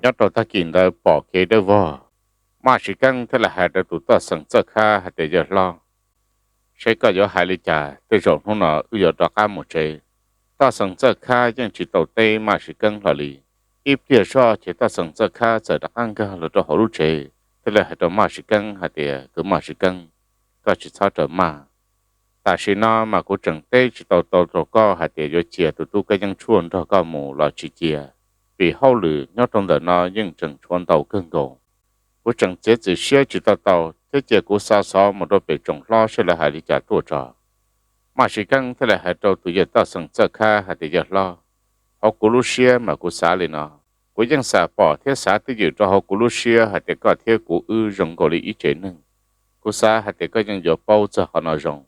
nyob rau tag kis ntawd pom kev dawb vog. Maj Siv Keeb thiaj li hais rau tus toj xeem Txawj Khab hais tias, Yawg hlob, seb koj yuav hais li cas, tej zaum hnub no wb yuav rov qab mus tsev. Toj xeem Txawj Khab yeej tsis tau teb Maj Siv Keeb hlo li. Ib pliag zoj ces toj xeem Txawj Khab txawm rov qab nkag los rau hauv lub tsev, thiaj li hais rau Maj Siv Keeb hais tias, Tus Maj Siv Keeb, koj tsis txhob raws maj. Tam sim no mas kuv tseem teb tsis tau tau rau koj hais tias yuav cia tus tub Kab Yeeb Tshuaj nrog koj mus los tsis cia, vim hauj lwm nyob rau ntawm no yeej tseem tshuav ntau kawg nkaus. Kuv tseem txiav txim siab tsis tau tau thiab cia kuv xa xov mus rau pem tsoom hlob seb lawv hais li cas tuaj tso. Maj Siv Keeb thiaj li hais rau tus yawg toj xeem Txawj Khab hais tias, Yawg hlob, hauv kuv lub siab mas kuv xav li no. Kuv yeej xam pom thiab xav twj ywm rau hauv kuv lub siab hais tias koj thiab kuv wb zoo nkaus li ib tsev neeg. Kuv xav hais tias koj yeej yuav paub txog qhov no zoo.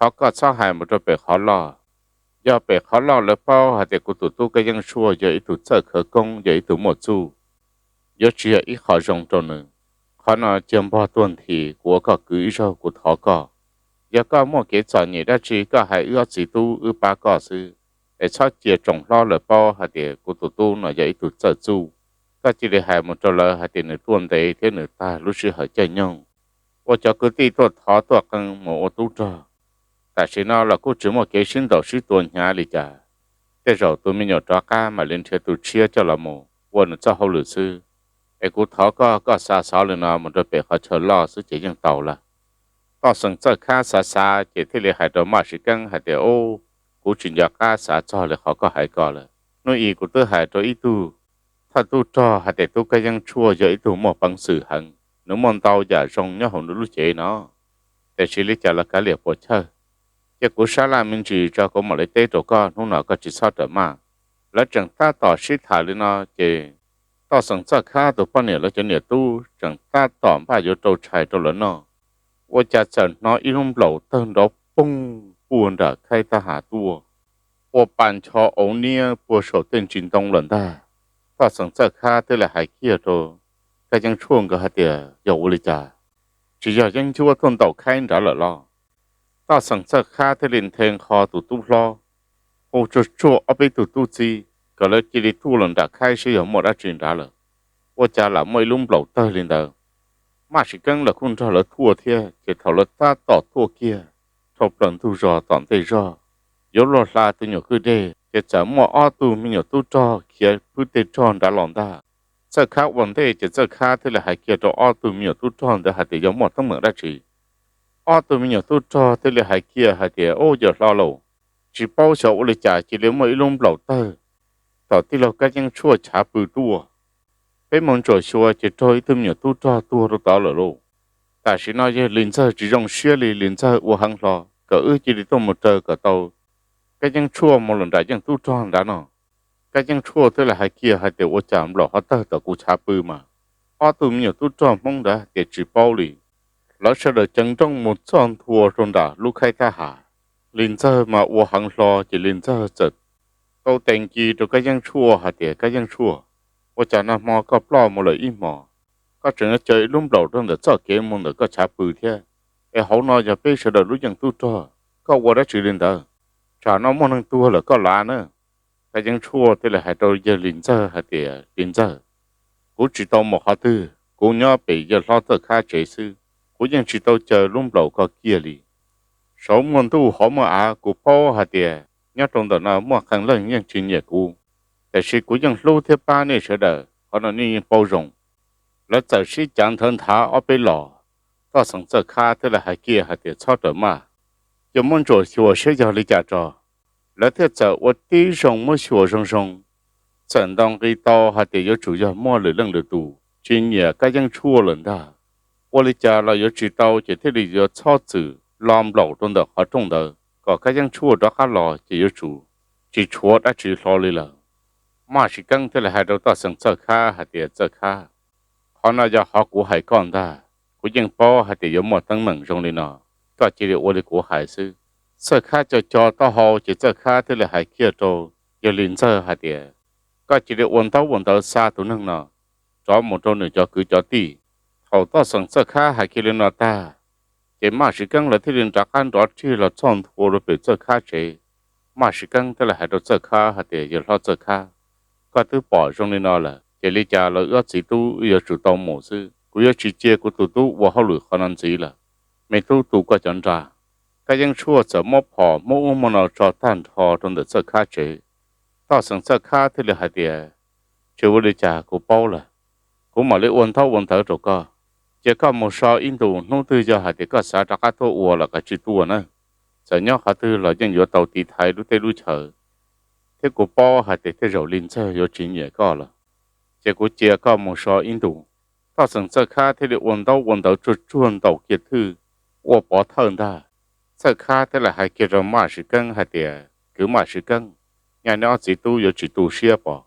Thov koj txhob hais mus rau pem qhov loj. Yog pem qhov loj lawv paub hais tias kuv tus tub Kab Yeeb Tshuaj yog ib tug txawj khawv koob, yog ib tug muaj txuj, yuav tsis yog ib qho zoo rau nws. Qhov no cia npog tuag nthi, kuv ua koj kwv ib zaug kuv thov koj. Yog koj muaj kev txom nyem dab tsi koj hais wb ob txiv tub wb pab koj xwb, es txhob cia tsoom hlob lawv paub hais tias kuv tus tub no yog ib tug txawj txuj. Koj cia li hais mus rau lawv hais tias nws tuaj ntev thiab nws tag lub sij hawm caij nyoog, ua cov kwv tij tuaj thov tuaj qee mus ua tub rog. Tam sim no los kuj tsis muaj kev sib ntaus sib tua hnyav li cas. Tej zaum tus me nyuam rov qab mam li nrhiav tus tshiab coj los mus ua nws txoj hauj lwm xwb. Es kuv thov koj, koj xa xov li no mus rau pem qhov chaw loj xwb ces yeej tau lawm. Toj xeem Txawj Khab xav xav ces thiaj li hais rau Maj Siv Keeb hais tias, Ub, kuv tsis nco qab xav txog li qhov koj hais ko lawm. Hnub i kuv twb hais rau ib tug thawj tub rog hais tias tub Kab Yeeb Tshuaj yog ib tug muaj peev xwm heev, nws muaj ntau yam zoo nyob hauv nws lub cev no. Tiam sis li cas los kav liam puas chawj, cia kuv sab laj me ntsis tso kuv mam li teb rau koj, hnub no koj tsis txhob raws maj. Lawv tseem tab tom sib tham li no ces Toj xeem Txawj Khab tus poj niam lawv cov niam tub tseem tab tom npaj yuav rau tshais rau lawv noj, ua cas txawm hnov ib lub nplaum tawg nrov poog puag nram khaib tab hav tuaj, ua pa ncho auv niab puag saum tej ntsis ntoo lawm ntag. Toj xeem Txawj Khab thiaj li hais kiag rau Kab Yeeb Tshuaj nkawd hais tias, Yog ua li cas? Tsis yog yeeb ncuab tuaj ntaus khaib nrad lawm los? Toj xeem Txawj Khab thiaj li nthe nqho tus tub hlob, hu tsuag tsuag ob peb tug tub txib kom lawv cia li tuaj los nram khaib seb yog muaj dab tsi nrad lawm. Ua cas lam muaj ib lub nplaum tawg li ntawd. Maj Sim Keeb los kuj nrog lawv tuaj thiab, ces thaum lawv tab tom tuaj kiag rau plaws ntug zos tom ntej zog, yuav luag hla tus nyuam kwj dej, ces txawm muaj ob tug me nyuam tub rog khiav pwb tej rog nrad los ntag. Txawj Khab ua ntej, ces Txawj Khab thiaj li hais kiag rau ob tug me nyuam tub rog ntawd hais tias, Yog muaj teeb meem dab tsi? Ob tug me nyuam tub rog thiaj li hais kiag hais tias, Ub, yawm hlob lauj, tsis paub xyov ua li cas cia li muaj ib lub nplaum tawg tom tij laug Kab Yeeb Tshuaj chav pw tuaj. Peb mus ntsuam xyuas ces raug ib tug me nyuam tub rog tuag rau tod lawm lauj. Tam sim no yawg Lis Ntxawg tsis zoo siab li, Lis Ntxawg ua heev hlo kom wb cia li tuaj mus raws kom tau Kab Yeeb Tshuaj mus los nram yeej tub rog nrad no. Kab Yeeb Tshuaj thiaj li hais kiag hais tias, Ua cas nplaum ho tawg tom kuv chav pw mas? Ob tug me nyuam tub rog Hmoob ntawd tias tsis paub li. Lawv sawv daws ceev nrooj mus txog nthua rau nram lub khaib thab ham. Lis Ntxawg mas ua heev hlo, ces Lis Ntxawg txawm tau tes nci rau Kab Yeeb Tshuaj hais tias, Kab Yeeb Tshuaj, ua cas nag hmo koj ploj mus lawm ib hmos, koj tseem yuav caw ib lub nplaum rau ntawm txoj kev mus ntawm koj chav pw thiab? Es hauv no yog peb sawv daws lub yeej tub rog, koj ua dab tsi li ntawd? Tsam no muaj neeg tuag lawm koj lav na. Kab Yeeb Tshuaj thiaj li hais rau yawg Lis Ntxawg hais tias, Lis Ntxawg, kuv tsis tau mus qhov twg, kuv nyob pem yawg hlob Txawj Khab tsev xwb, kuv yeej tsis tau caw lub nplaum ko kiag li. Saum muaj ntuj hauv muaj av, kuv paub hais tias nyob rau ntawm no muaj qee leej yeej tsis nyiam kuv, tiam sis kuv yeej hlub thiab pab nej sawv daws, qhov no nej yeej paub zoo. Lawv txawm sib cav nthawv nthav ob peb los, Toj Xeem Txawj Khab thiaj li hais kiag hais tias, Txhob raws maj, cia muab ntsuam xyuas seb yog li cas tso. Lawv thiaj txawm ua tib zoo muab xyuas zoo zoo, txawm ntaus nqi tau hais tias yuav tsum yog muaj lwm leej lwm tus tsis nyiam Kab Yeeb Tshuaj lawm ntag. Ua li cas los yuav tsis tau, ces thiaj li yuav txhob txwm lo nplaum rau ntawm qhov rooj ntawd kom Kab Yeeb Tshuaj rov qab los ces yuav tsum tsis tshuav dab tsi hlo li lawm. Maj Sim Keeb thiaj li hais rau Toj Xeem Txawj Khab hais tias, Txawj Khab, qhov no yog qhov kuv hais koj ntag. Kuv yeej paub hais tias yuav muaj teeb meem zoo li no, koj cia li ua li kuv hais xwb. Txawj Khab co co taub hau, ces Txawj Khab thiaj li hais kiag rau yawg Lis Ntxawg hais tias, Koj cia li ua ntaub ua ntawv xa tus neeg no rov mus rau nws cov kwv cov tij. Thaum Toj Xeem Txawj Khab hais kiag li no tag, ces Maj Sim Keeb lawv thiaj li rov qab nrov rig los txog nthua rau pem Txawj Khab tsev. Maj Sim Keeb thiaj li hais rau Txawj Khab hais tias, Yawg hlob Txawj Khab, koj twb pom zoo li no lawm, ces li cas los wb ob txiv tub wb yuav tsum tau mus xwb. Kuv yuav tsis cia kuv tus tub ua hauj lwm qhov no ntxiv lawm. Me tub, tu koj cov nra. Kab Yeeb Tshuaj txawm muab phom muab ub muab no tso tag nrho rau ntawm Txawj Khab tsev. Toj xeem Txawj Khab thiaj li hais tias, Tsis ua li cas, kuv paub lawm. Kuv mam li ua ntaub ua ntawv rau koj. Cia koj mus so ib ntus, hnub twg yog hais tias koj xav rov qab tuaj ua los kav tsij tuaj na. Txawm nyob qhov twg los yeej yuav tau tiv thaiv lub teb lub chaw, thiab kuv paub hais tias tej zaum Lis Ntxawg yuav tsis nyiam koj lawm. Ces kuv cia koj mus so ib ntus. Toj xeem Txawj Khab thiaj li ua ntaub ua ntawv tsuag tsuag ntaus kiag thwj, ua pov thawj ntag. Txawj Khab thiaj li hais kiag rau Maj Siv Keeb hais tias, Kwv Maj Siv Keeb, nyaj neb ob txiv tub yuav tsis tu siab pom?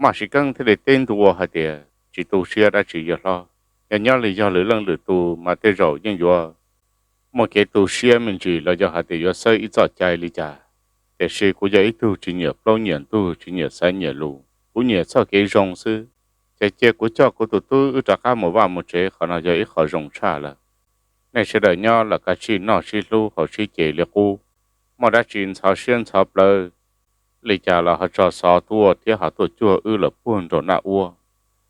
Maj Siv Keeb thiaj li teb ntua hais tias, Tsis tu siab dab tsi yawg hlob, yog nyob li yog lwm leej lwm tus mas tej zaum yeej yuav muaj kev tu siab me ntsis los yog hais tias yuav xawb ib txoj cai li cas. Tiam sis kuv yog ib tug tsis nyiam plaub nyiam ntug, tsis nyiam xaiv nyiam lus, kuv nyiam txoj kev zoo xwb. Ces cia kuv coj kuv tus tub wb rov qab mus vaj mus tsev, qhov no yog ib qho zoo tshaj lawm. Nej sawv daws nyob los kav tsij noj sib hlub haus sib ce li qub. Muaj dab tsi ntxhov siab ntxhov plawv li cas los ho tso xov tuaj thiab ho tuaj cuag wb los puag nraum Naj Uab.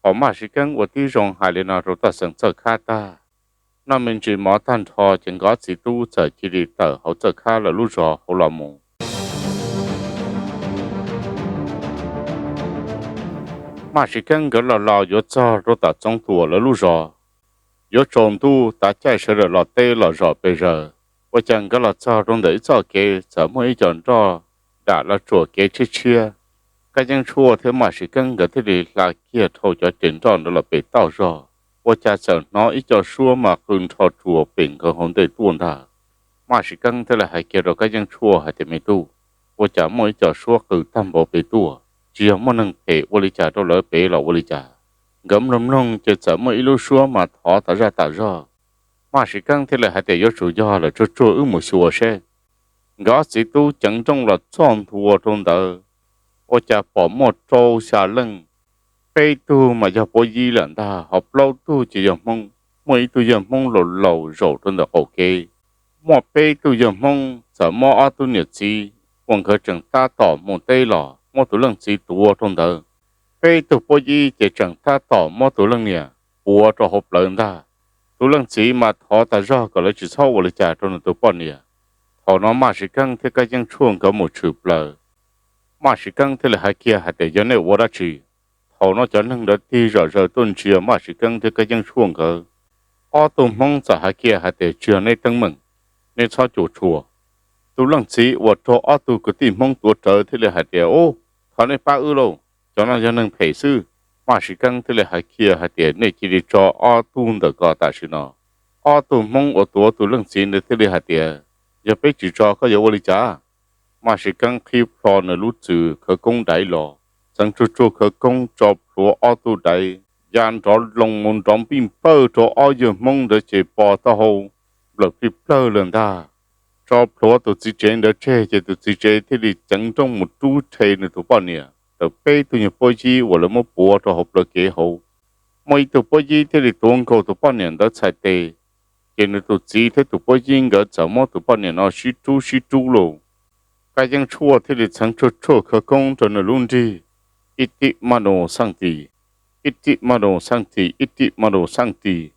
Thaum Maj Siv Keeb ua tib zoo hais li no rau Toj xeem Txawj Khab tag, noj me ntsis mov tag nrho ces nkawd ob txiv tub txawm cia li tawm hauv Txawj Khab lawv lub zos hauv los mus. Maj Siv Keeb nkawd los los yuav txog rau tom Txoov Tuam lawv lub zos. Yuav tsaus ntuj tav caij sawv daws los teb los zom pes zaws, ua cas nkawd los txog rau ntawm ib txoj kev txawm muaj ib co nroj dam los tsuam kev tshiab tshiab. Kab Yeeb Tshuaj thiab Maj Siv Keeb nkawd thiaj li hla kiag dhau cov tes nroj ntawd los pem tauj zog, ua cas txawm hnov ib co suab mas qw nrho rua pem nkawd hauv ntej tuaj ntag. Maj Siv Keeb thiaj li hais kiag rau Kab Yeeb Tshuaj hais tias, Me tub, ua cas muaj ib co suab qw tag npaum pem tuaj? Tsis yog muaj neeg phem ua li cas rau lawv pem los ua li cas? Nkawd mloog mloog ces txawm muaj ib lub suab mas thov tas zaj tas zog. Maj Siv Keeb thiaj li hais tias, Yuav tsum yog lawm, tsuag tsuag wb mus xyuas seb. Nkawd ob txiv tub ceev nrooj los txog ntua rau ntawd, ua cas pom muaj rau xya leej. Peb tug mas yog puab yib lawm ntag, ho plaub tug ces yog Hmoob. Muaj ib tug yawg Hmoob laus laus zaum rau ntawm qaum kev. Muaj peb tug yawg Hmoob txawm muab ob tug niam txiv uas nkawd tseem tab tom mus teb los muab tus leej txiv tuav rau ntawd. Peb tug puab yib ces tseem tab tom muab tus leej niam puav rau hauv plawv ntag. Tus leej txiv mas thov tas zog kom lawv tsis txhob ua li cas rau nws tus poj niam. Thaum no Maj Siv Keeb thiab Kab Yeeb Tshuaj nkawd mus tshwm plaws. Maj Siv Keeb thiaj li hais kiag hais tias, Yog nej ua dab tsi? Thaum no cov neeg ntawd tig zom zaws tuaj ntsia Maj Siv Keeb thiab Kab Yeeb Tshuaj nkawd. Ob tug Hmoob txawm hais kiag hais tias, Tsis yog neb teeb meem, neb txhob cuam tshuam. Tus leej txiv uas raug ob tug kwv tij Hmoob tuav rawv thiaj li hais tias, Ub, thov nej pab wb lauj, cov no yog neeg phem xwb. Maj Siv Keeb thiaj li hais kiag hais tias, Nej cia li tso ob tug ntawm ko tam sim no. Ob tug Hmoob uas tuav tus leej txiv ntawd thiaj li hais tias, Yog peb tsis tso koj yuav ua li cas? Maj Siv Keeb qhib plho nws lub txwm khawv koob daiv los, txeev tsuag tsuag khawv koob tso plhuav ob tug daiv, ya nrov loo mus nrov npij npawj rau ob yawg Hmoob ntawd ces pos taub hau nplawm plij plawg lawm ntag. Tso plhuav tus txiv tsev ntawd tseg ces tus txiv tsev thiaj li ceev nrooj mus rub rhe nws tus poj niam ntawm peb tug yawg puab yib uas lawv muab puav rau hauv plawv kev hauv. Muaj ib tug puab yib thiaj li tuav nkaus tus poj niam ntawd txhais tes, ces nws tus txiv thiab tus puab yib nkawd txawm muab tus poj niam no sib rub sib rub lauj. Kab Yeeb Tshuaj thiaj li txeev tsuag tsuag khawv koob rau nws lub nrig, ib tib maj nus xeej tis, ib tib maj nus xeej tis, ib tib maj nus xeej tis.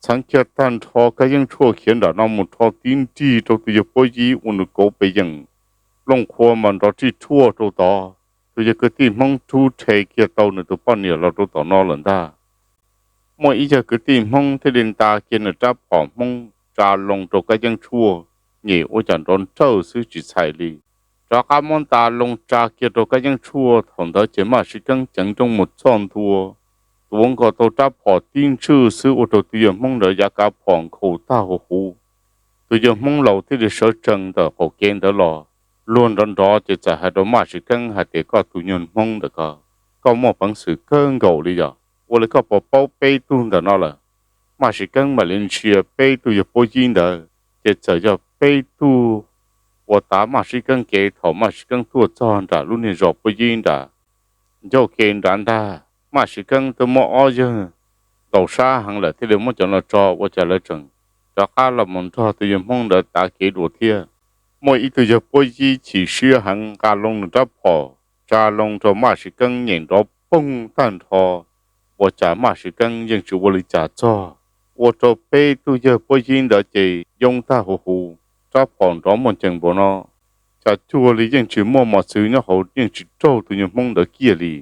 Txheev kiag tag nrho Kab Yeeb Tshuaj khiav nram no mus rho tib nrig rau tus yawg puab yib ua nws kauv pes yeem, looj qhua mas nrov rij rhuaj rau tod. Tus yawg kwv tij Hmoob rub rhe kiag tau nws tus poj niam los rau tom no lawm ntag. Muaj ib yawg kwv tij Hmoob thiaj li nta kiag nws rab phom Hmoob tsa loo rau Kab Yeeb Tshuaj, nyem ua cas nrov nrawj xwb tsis txhais li. Rov qab muab nta loo tsa kiag rau Kab Yeeb Tshuaj, thaum ntawd ces Maj Siv Keeb ceev nrooj mus txog ntua, tuav nkaus tau rab phom tib ntswj xwb ua rau tus yawg Hmoob ntawd yav kav phom nkhaus tag huv huv. Tus yawg Hmoob laus thiaj li sawv tsees ntawm qaum kev ntawd los, luag nrov nrov ces txawm hais rau Maj Siv Keeb hais tias, Koj tus yawg Hmoob ntawm ko, koj muaj peev xwm kawg nkaus li yom, ua li koj puas paub peb tug ntawm no lawm? Maj Siv Keeb mam li ntsia peb tug yawg puab yib ntawd, ces txawm yog peb tug uas tav Maj Siv Keeb kev thaum Maj Siv Keeb tuaj txog nram lub niag zos puab yib nram ncauj ke nrad ntag. Maj Siv Keeb twb muab ob yawg ntaus sab heev lawm thiaj li muab cov no tso ua cas lawv tseem rov qab los mus nrog tus yawg Hmoob ntawd tav kev dua thiab. Muaj ib tug yawg puab yib chim siab heev nqa loo nws rab phom tsa loo rau Maj Siv Keeb nyem nrov poog tag nrho, ua cas Maj Sim Keeb yeej tsis ua li cas txog. Ua rau peb tug yawg Puab Yib ntawd ces yoob tag huv huv, rab phom nrov muaj ceem npaum no, cas cuag li yeej tsis muaj mos txwv nyob hauv, yeej tsis raug tus yawg Hmoob ntawd kiag li.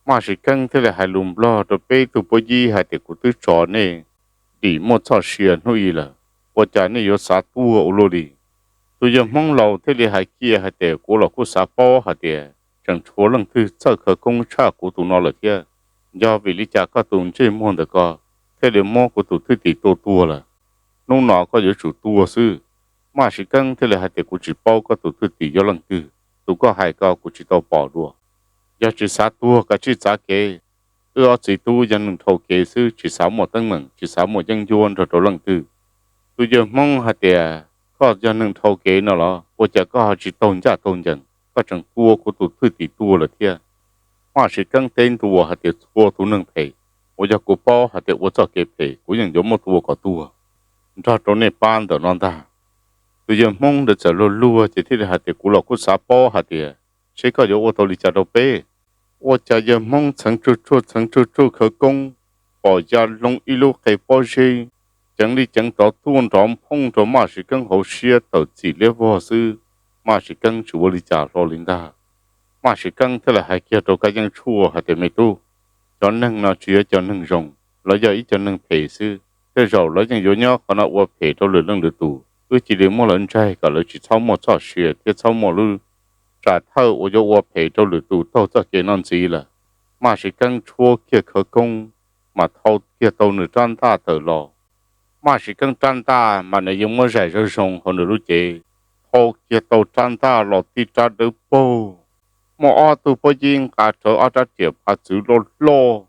Maj Sim Keeb thiaj li hais lus Nplog rau peb tug Puab Yib hais tias kuv twb tso nej dim muaj txoj sia hnub i lawm, ua cas nej yuav xav tuag ua luaj li? Tus yawg Hmoob laus thiaj li hais kiag hais tias kuv los kuj xav paub hais tias tseem tshuav leej twg txawj khawv koob tshaj kuv tus no lawm thiab. Yog vim li cas koj tus ntsej muag ntawm ko thiaj li muab kuv tus thwj tim tua tuag lawm? Hnub no koj yuav tsum tuag xwb. Maj Sim Keeb thiaj li hais tias kuv tsis paub koj tus thwj tim yog leej twg, tus koj hais ko kuv tsis tau pom dua. Yog tsis xav tuag kav tsij txav kev. Wb ob txiv tub yog neeg dhau kev xwb, tsis xav muaj teeb meem, tsis xav muaj yeeb ncuab nrog rau leej twg. Tus yawg Hmoob hais tias koj yog neeg dhau kev no los ua cas koj ho tsis taug ncaj taug ncees, koj tseem tua kuv tus thwj tim tuag lawm thiab? Maj Sim Keeb teb ntua hais tias txhua tus neeg phem uas yog kuv paub hais tias ua txoj kev phem kuv yeej yuav muab tua kom tuag nrog rau nej pab ntawm no ntag. Tus yawg Hmoob ntawd txawm luag luag ces thiaj li hais tias kuv los kuj xav paub hais tias seb koj yuav ua tau li cas rau peb. Ua cas yawg Hmoob txheev tsuj tsuaj txheev tsuj tsuaj khawv koob, pom ya loo ib lub qe pob zeb ceev li ceev tov tuaj nrov phooj rau Maj Sim Keeb hauv siab tawm txim liab vog xwb. Maj Sim Keeb tsis ua li cas hlo li ntag. Maj Sim Keeb thiaj li hais kiag rau Kab Yeeb Tshuaj hais tias me tub, cov neeg no tsis yog cov neeg zoo, lawv yog ib cov neeg phem xwb. Tej zaum lawv yeej yuav nyob qhov no ua phem rau lwm leej lwm tus, wb cia li muab lawv ntsaig kom lawv tsis txhob muaj txoj sia thiab txhob muaj lub tsam thawj uas yuav ua phem rau lwm tus taug txoj kev no ntxiv lawm. Maj Sim Keeb tshuab kiag khawv koob, mas thau kiag tau nws rab ntaj tawm los. Maj Sim Keeb rab ntaj mas nws yeej muab zaim zoo zoo hauv nws lub cev, thau kiag tau rab ntaj los tib rab dawb paug. Muaj ob tug pob yib nqa rawv ob rab riam phav txwv loj loj,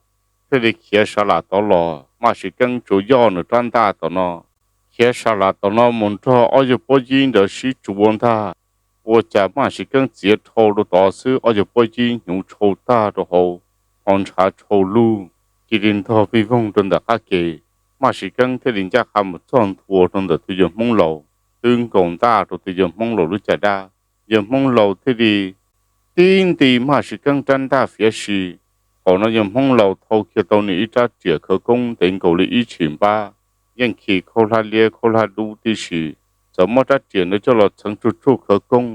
thiaj li khiav sa las tod los. Maj Sim Keeb tsuas yoj nws rab ntaj tom no, khiav sa las tom no mus nrog ob yawg pob yib ntawd sib tsuav ntag. Ua cas Maj Sim Keeb txiav dhau rau tod xwb, ob yawg pob yib hnyuv tshau tag rau hauv, ho ntshav tshau lug, cia li ntog vij voog rau ntawm qab ke. Maj Sim Keeb thiaj li ncaj qha mus txog nthua rau ntawm tus yawg Hmoob laus, twb nkaus ntaj rau tus yawg Hmoob laus lub caj dab. Yawg Hmoob laus thiaj li tib nti Maj Sim Keeb rab ntaj fiav si. Thaum no yawg Hmoob laus thau kiag tau nws ib rab riam khawv koob ntev nkaus li ib tshim npab, yeej khi khaub hlab liab khaub hlab dub tib si, txawm muab rab riam ntawd coj los txheev tsuj tsuaj khawv koob,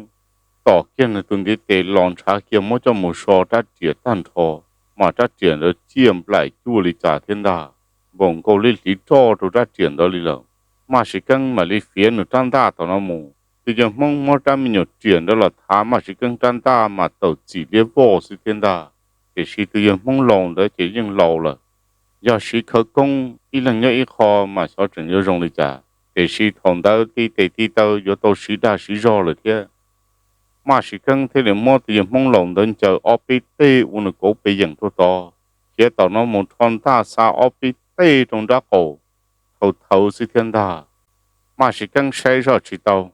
tom kiag nws tus ntiv tes los ntshav kiag muab coj mus so rab riam tag nrho, mas rab riam ntawd ciaj nplaim cuaj li cas thiab ntag, npaum nkaus li hliv roj rau rab riam ntawd li lawm. Maj Sim Keeb mam li fiav nws rab ntaj tom no mus. Tus yawg Hmoob muab rab me nyuam riam ntawd los thav Maj Sim Keeb rab ntaj mas tawm txim liab voj xwb thiab ntag. Tiam sis tus yawg Hmoob laus ntawd ces yeej laus lawm, yog siv khawv koob ib leeg nyob ib qho mas xyov tseem yuav zoo li cas. Tiam sis thaum ntawd tib tes tib taw yuav tau siv dag siv zog lawm thiab. Maj Sim Keeb thiaj li muab tus yawg Hmoob laus ntawd ncaws ob peb teg ua nws kauv pes yeem rau tod, khiav tom no mus rho ntaj xa ob peb teg rau nrab qaum, thaum thawv xwb thiab ntag. Maj Sim Keeb saib zoj tsis tau,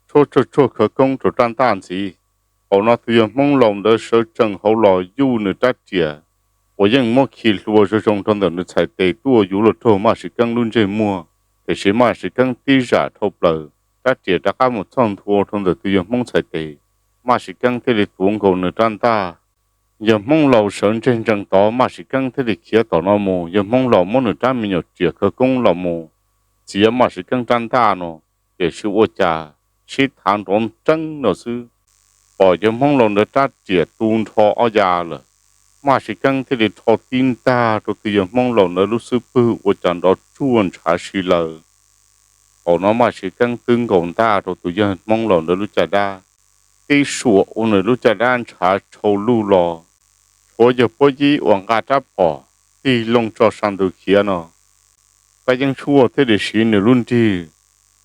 tshuab tsuag tsuag khawv koob rau rab ntaj ntxiv. Thaum no tus yawg Hmoob laus ntawd sawv tsees hauv los yuj nws rab riam uas yeej muab khi hlua zoo zoo rau ntawm nws txhais tes tuaj yuav luag raug Maj Sim Keeb lub ntsej muag, tiam sis Maj Sim Keeb tib zam dhau plaws, rab riam rov qab mus txog nthua rau ntawm tus yawg Hmoob txhais tes. Maj Sim Keeb thiaj li tuav nkaus nws rab ntaj. Yawg Hmoob laus sawv ntseg ntsees tod, Maj Sim Keeb thiaj li khiav tom no mus. Yawg Hmoob laus muab nws rab me nyuam riam khawv koob los mus txiav Maj Sim Keeb rab ntaj no, tiam sis ua cas sib thav nrov nreeb no xwb, pom yawg Hmoob laus ntawd rab riam tu nrho ob ya lawm. Maj Sim Keeb thiaj li rho tib ntag rau tus yawg Hmoob laus ntawd lub xub pwg ua cas nrov tsuag ntshav si lawm. Thaum no Maj Sim Keeb twb nkaus ntaj rau tus yawg Hmoob laus ntawd lub caj dab, tib suam ua nws lub caj dab ntshav tshau lug los. Tshuav yawg Puab Yib uas nqa rab phom tig loo tso sa ntws khiav no, Kab Yeeb Tshuaj thiaj li siv nws lub nrig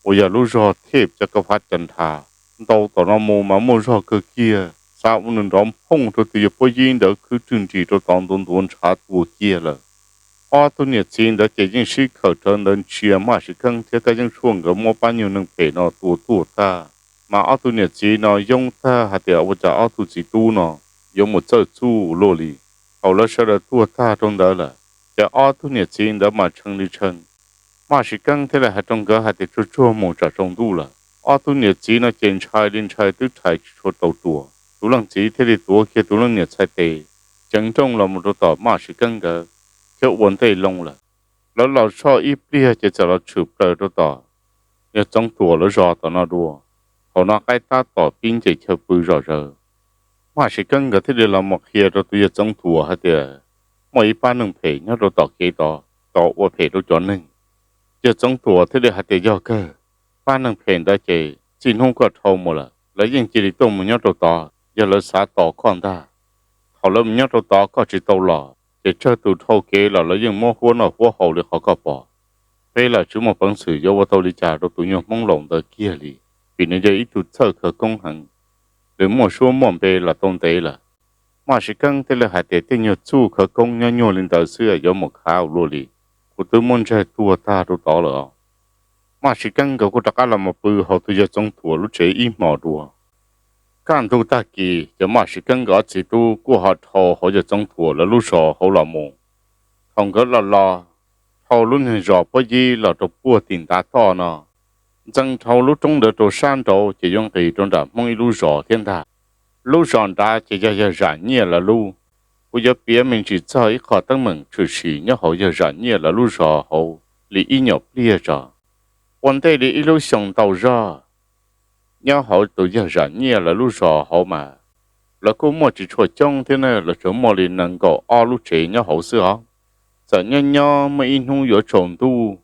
uas yog lub zog thej cov kav fav cov nthas ntaus tom no mus mas muaj zog kawg kiag, xa ua nws nrov phooj rau tus yawg Puab Yib ntawd khwb rwg nris rau tod ntuav ntuav ntshav tuag kiag lawm. Ob tug niam txiv ntawd ces yeej sib khawm rawv ntawd ntsia Maj Sim Keeb thiab Kab Yeeb Tshuaj nkawd muab pab nyuag neeg phem no tua tuag tag. Mas ob tug niam txiv no yoob tag hais tias ua cas ob tug txiv tub no yuav mus txawj txuj luaj li. Thaum lawv sawv daws tuag tag rau ntawd lawm, ces ob tug niam txiv ntawd mas tshee li tshee. Maj Sim Keeb thiaj li hais rau nkawd hais tias tsuag tsuag mus tsam tsaus ntuj lawm. Ob tug niam txiv no ces ntshai li ntshai twb rhais tsis tshua tau ruas. Tus leej txiv thiaj li tuav kiag tus leej niam txhais tes, ceev nrooj los mus rau tom Maj Siv Keeb nkawd thiab ua ntej loo lawm. Lawv los tshoj ib pliag ces txawm los tshwm plaws rau tom yawg Txoov Tuam lawv zos tom no dua. Thaum no qaib tab tom pib nce chaw pw zom zaws, Maj Siv Keeb nkawd thiaj li los mus qhia rau tus yawg Txoov Tuam hais tias muaj ib pab neeg phem nyob rau tom kev tod, tod ua phem rau cov neeg. Yawg Txoov Tuam thiaj li hais tias yog kawg, pab neeg phem ntawd ces txij hnub koj dhau mus lawm lawv yeej cia li tuaj mus nyob rau tod, yog lawv xav tos koj ntag. Thaum lawv mus nyob rau tod koj tsis tau los ces tsawg tus dhau kev los lawv yeej muab huab noj huab haus li qhov koj pom. Peb los tsis muaj peev xwm yuav ua tau li cas rau tus nyuag Hmoob laus ntawd kiag li, vim nws yog ib tug txawj khawv koob heev, nws muaj suab muaj npe los tau ntev lawm. Maj Siv Keeb thiaj li hais tias tej nyuag txuj khawv koob nyob nyuag li ntawd xwb yuav mus khav ua luaj li, kuv twb muab ntsawg tuag tag rau tod lawm os. Maj Siv Keeb nkawd kuj rov qab los mus pw hauv tus yawg Txoov Tuam lub tsev ib hmos dua. Kaj ntug tag kis ces Maj Siv Keeb nkawd ob txiv tub kuj ho dhau hauv yawg Txoov Tuam lawv lub zos hauv los mus. Thaum nkawd los los, dhau lub niag zos puab yib los rau puag tim ntav toj no, ntxeev dhau lub roob ntawd rau sab nraud ces yuav nqis rau nram Hmoob ib lub zos thiab ntag. Lub zos nrad ces yog yawg Zam Nyiaj lawv lub. Kuv yuav piav me ntsis txog ib qho teeb meem tshwm sim nyob hauv yawg Zam Nyiaj lawv lub zos hauv li ib nyuag pliag tso. Ua ntej li ib lub xyoo ntau zog, nyob hauv tus yawg Zam Nyiaj lawv lub zos hauv mas lawv kuj muaj tsis tshua coob thiab na, lawv tsuas muaj li nees nkaum ob lub tsev nyob hauv xwb os. Txawm nyob nyob muaj ib hnub yuav tsaus ntuj,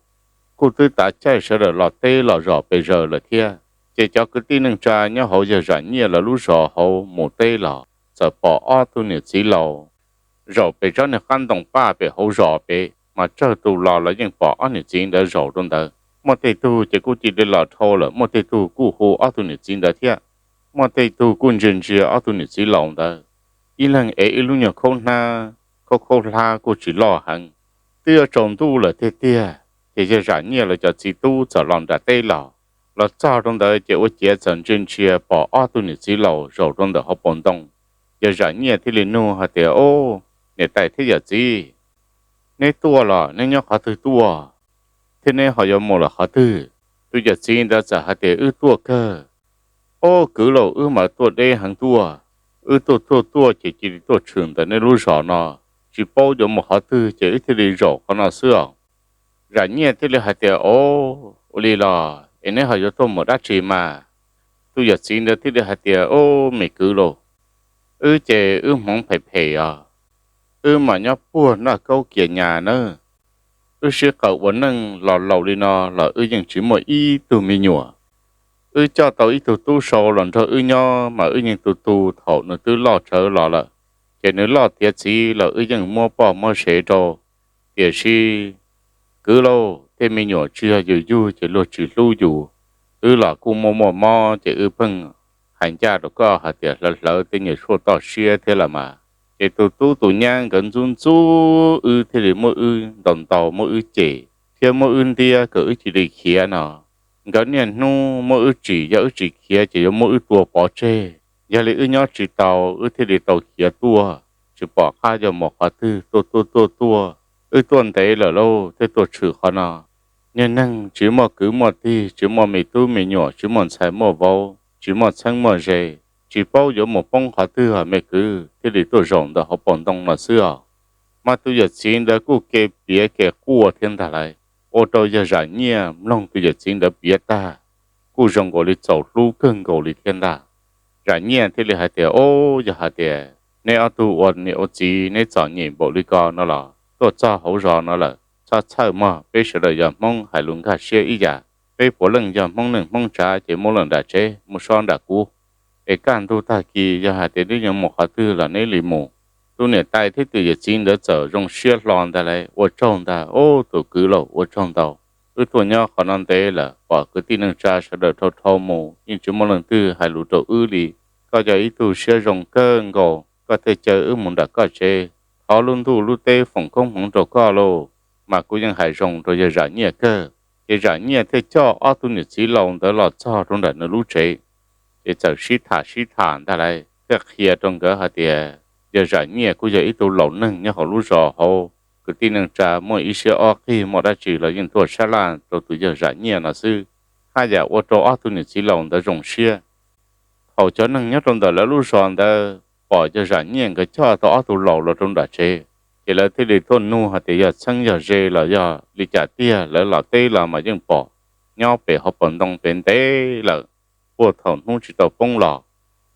kuj twb tav caij sawv daws los teb los zom pes zaws lawm thiab, ces cov kwv tij neej tsa nyob hauv yawg Zam Nyiaj lawv lub zos hauv mus teb los txawm pom ob tug niam txiv laus zaum pem tsob niag qab ntoo paj pem hauv zos pem, mas tsawg tus los los yeej pom ob niam txiv ntawd zaum rau ntawd. Muaj tej tug ces kuj cia li los dhau lawm, muaj tej tug kuj hu ob tug niam txiv ntawd thiab. Muaj tej tug kuj ntsia ntsia ob tug niam txiv laus ntawd, ib leeg ev ib lub nyuag khaub hnab, khaub khaub hlab kuj tsis loj heev. Twb yuav tsaus ntuj lawm tiag tiag, ces yawg Zam Nyiaj lawv cov txiv tub txawm los nram teb los. Los txog rau ntawd ces ua ciav txawm ntsia ntsia pom ob tug niam txiv laus zaum rau ntawm hauv paus ntoo. Yawg Zam Nyiaj thiaj li nug hais tias, Au, niam tais thiab yawm txiv, neb tuaj los neb nyob qhov twg tuaj? Thiab neb ho yuav mus lawm qhov twg? Tus yawm txiv ntawd txawm hais tias, Wb tuaj kawg. Au kwv laus, wb mas tuaj deb heev tuaj. Wb tuaj tuaj tuaj ces cia li tuaj tshwm ntawm nej lub zos no, tsis paub yuav mus qhov twg ces wb thiaj li zaum qhov no xwb os. Zam Nyiaj thiaj li hais tias, Au, ua li los es neb ho yuav tuaj mus dab tsi mas? Tus yawm txiv ntawd thiaj li hais tias, Au, me kwv laus, wb ces wb hmoov phem phem os. Wb mas nyob puag Naj Kaub Kias Nyas nawb. Wb sib qawm ua neej los laus li no los wb yeej tsis muaj ib tug me nyuam. Wb coj tau ib tug tub sau los nrog wb nyob mas wb yeej tu tu thaum nws twb loj tsawv los lawm, ces nws loj tiav txiv los wb yeej muab poj muab sev rau. Tiam sis kwv lauj, tej me nyuam tsis yog yus yug ces luag tsis hlub yus. Wb los kuj muaj muaj mob ces wb pheej hais ncaj rau koj hais tias hlawv hlawv tej nyuag tshuaj toj siab thiab lawm mas. Ces tus tub tus nyab nkawd ntxub ntxub wb thiaj li muab wb ntaus ntaus, muab wb cem thiab muab wb ntiab kom wb cia li khiav no. Nkawd niaj hnub muab wb tsim, yog wb tsis khiav ces yuav muab wb tua pov tseg. Yog li wb nyob tsis tau, wb thiaj li tau khiav tuaj, tsis pom qab yuav mus qhov twg, tuaj tuaj tuaj tuaj, wb tuaj ntev lawm lauj thiaj tuaj tshwm qhov no. Niag neeg tsis muaj kwv muaj tij, tsis muaj me tub me nyuam, tsis muaj ntxhais muaj vauv, tsis muaj txheeb muaj ze, tsis paub yuav mus poob qhov twg os me kwv, thiaj li tuaj zaum ntawm hauv paus ntoo no xwb os. Mas tus yawm txiv ntawd kuj kev piav kev quaj thiab ntag lauj, ua rau yawg Zam Nyiaj mloog tus yawm txiv ntawd piav tag, kuj zoo nkaus li txaus hlub kawg nkaus li thiab ntag. Zam Nyiaj thiaj li hais tias, Au, yog hais tias neb ob tug ua niam ua txiv neb txom nyem npaum li ko no los tuaj txog hauv zos no lawm, txhob txhawj mog, peb sawv daws yog Hmoob hais lus nkag siab ib yam. Peb puav leej yog Hmoob neej Hmoob tsav ces muab lawm nram tsev, mus so nram kuv. Es kaj ntug tag kis yog hais tias neb yuav mus qhov twg los neb li mus. Tus niam tais thiab tus yawm txiv ntawd txawm zoo siab hlo ntag lauj, ua tsaug ntag, Au, tus kwv lauj, ua tsaug ntau. Wb tuaj nyob qhov no ntev lawm, pom kwv tij neej tsa sawv daws dhau dhau mus, yeej tsis muaj leej twg hais lus rau wb li. Koj yog ib tug siab zoo kawg nkaus, koj thiaj caw wb mus nram koj tsev. Thov lub ntuj lub teb foom koob hmoov rau koj lauj. Mas kuv yeej hais zoo rau yawg Zam Nyiaj kawg. Ces Zam Nyiaj thiaj coj ob tug niam txiv laus ntawd los txog rau nram nws lub tsev, ces txawm sib tham sib tham ntag lauj, thiaj qhia rau nkawd hais tias yawg Zam Nyiaj kuj yog ib tug laus neeg nyob hauv lub zos hauv, kwv tij neej tsa muaj ib siab ob qig muaj dab tsi los yeej tuaj sab laj rau tus yawg Zam Nyiaj no xwb. Haj yam ua rau ob tug niam txiv laus ntawd zoo siab. Thaum cov neeg nyob rau ntawm lawv lub zos ntawd pom yawg Zam Nyiaj nkawd coj tau ob tug laus los rau nram tsev. Ces lawv thiaj li tuaj nug hais tias yog txheeb yog ze los yog li cas tiag, lawv los teb los mas yeej pom nyob pem hauv paus ntoo pem ntev lawm, puag thaum hnub tsis tau poob los.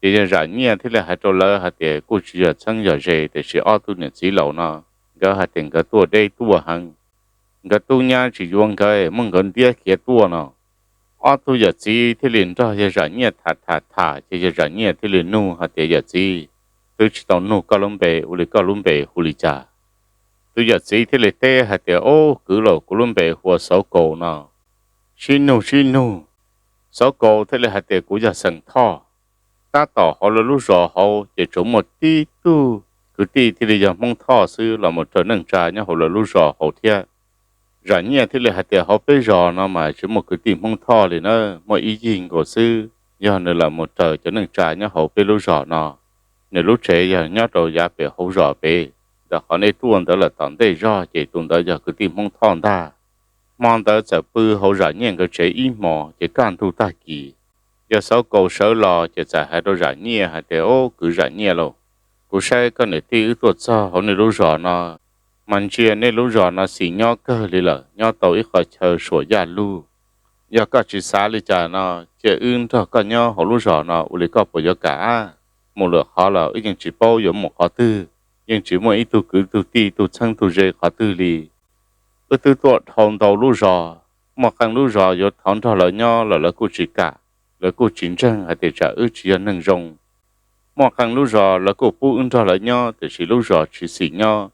Ces yawg Zam Nyiaj thiaj li hais rau lawv hais tias kuj tsis yog txheeb yog ze, tiam sis ob tug niam txiv laus no nkawd hais tias nkawd tuaj deb tuaj heev, nkawd tub nyab tsis yuav nkawd, muab nkawd ntiab khiav tuaj no. Ob tug yawm txiv thiaj li nrog yawg Zam Nyiaj tham tham tham, ces yawg Zam Nyiaj thiaj li nug hais tias yawm txiv, twb tsis tau nug koj lub npe, ua li koj lub npe hu li cas? Tus yawm txiv thiaj li teb hais tias, Ob, kwv laus, kuv lub npe hu ua Xauv Kaus no. Sib nug sib nug, Xauv Kaus thiaj li hais tias, Kuv yog xeem Thoj. Tab tom hauv lawv lub zos hauv ces tsuas muaj tib tug kwv tij thiaj li yog Hmoob Thoj xwb los mus raws neej tsa nyob hauv lawv lub zos hauv thiab. Zam Nyiaj thiaj li hais tias, Hauv peb zos no mas tsis muaj kwv tij Hmoob Thoj li na, muaj ib yig nkaus xwb, yog nws los mus raws cov neej tsa nyob hauv peb lub zos no. Nws lub tsev yog nyob rau yav pem hauv zos pem, ntawm qhov nej tuaj ntawd lawm tom ntej zog ces tus ntawd yog kwv tij Hmoob Thoj ntag. Hmo ntawd txawm pw hauv Zam Nyiaj nkawd tsev ib hmos ces kaj ntug tag kis, yawg Xauv Kaus sawv los ces txawm hais rau Zam Nyiaj hais tias, Ob, kwv Zam Nyiaj lauj, kuv saib koj niam tij wb tuaj txog hauv nej lub zos no, mas ntsia nej lub zos no xis nyob kawg li lawm, nyob tau ib qho chaw suam yaj lug. Yog koj tsis xav li cas no, cia wb nrog koj nyob hauv lub zos no ua li koj puas yuav kam? Mus lwm qhov los wb yeej tsis paub yuav mus qhov twg, yeej tsis muaj ib tug kwv tug tij tug txheeb tug ze qhov twg li. Wb twb tuaj dhau ntau lub zos, muaj qee lub zos yuav thov nrog lawv nyob los lawv kuj tsis kam, lawv kuj tsis ntseeg hais tias tsam wb tsis yog neeg zoo. Muaj qee lub zos lawv kuj pub wb nrog lawv nyob tiam sis lub zos tsis xis nyob,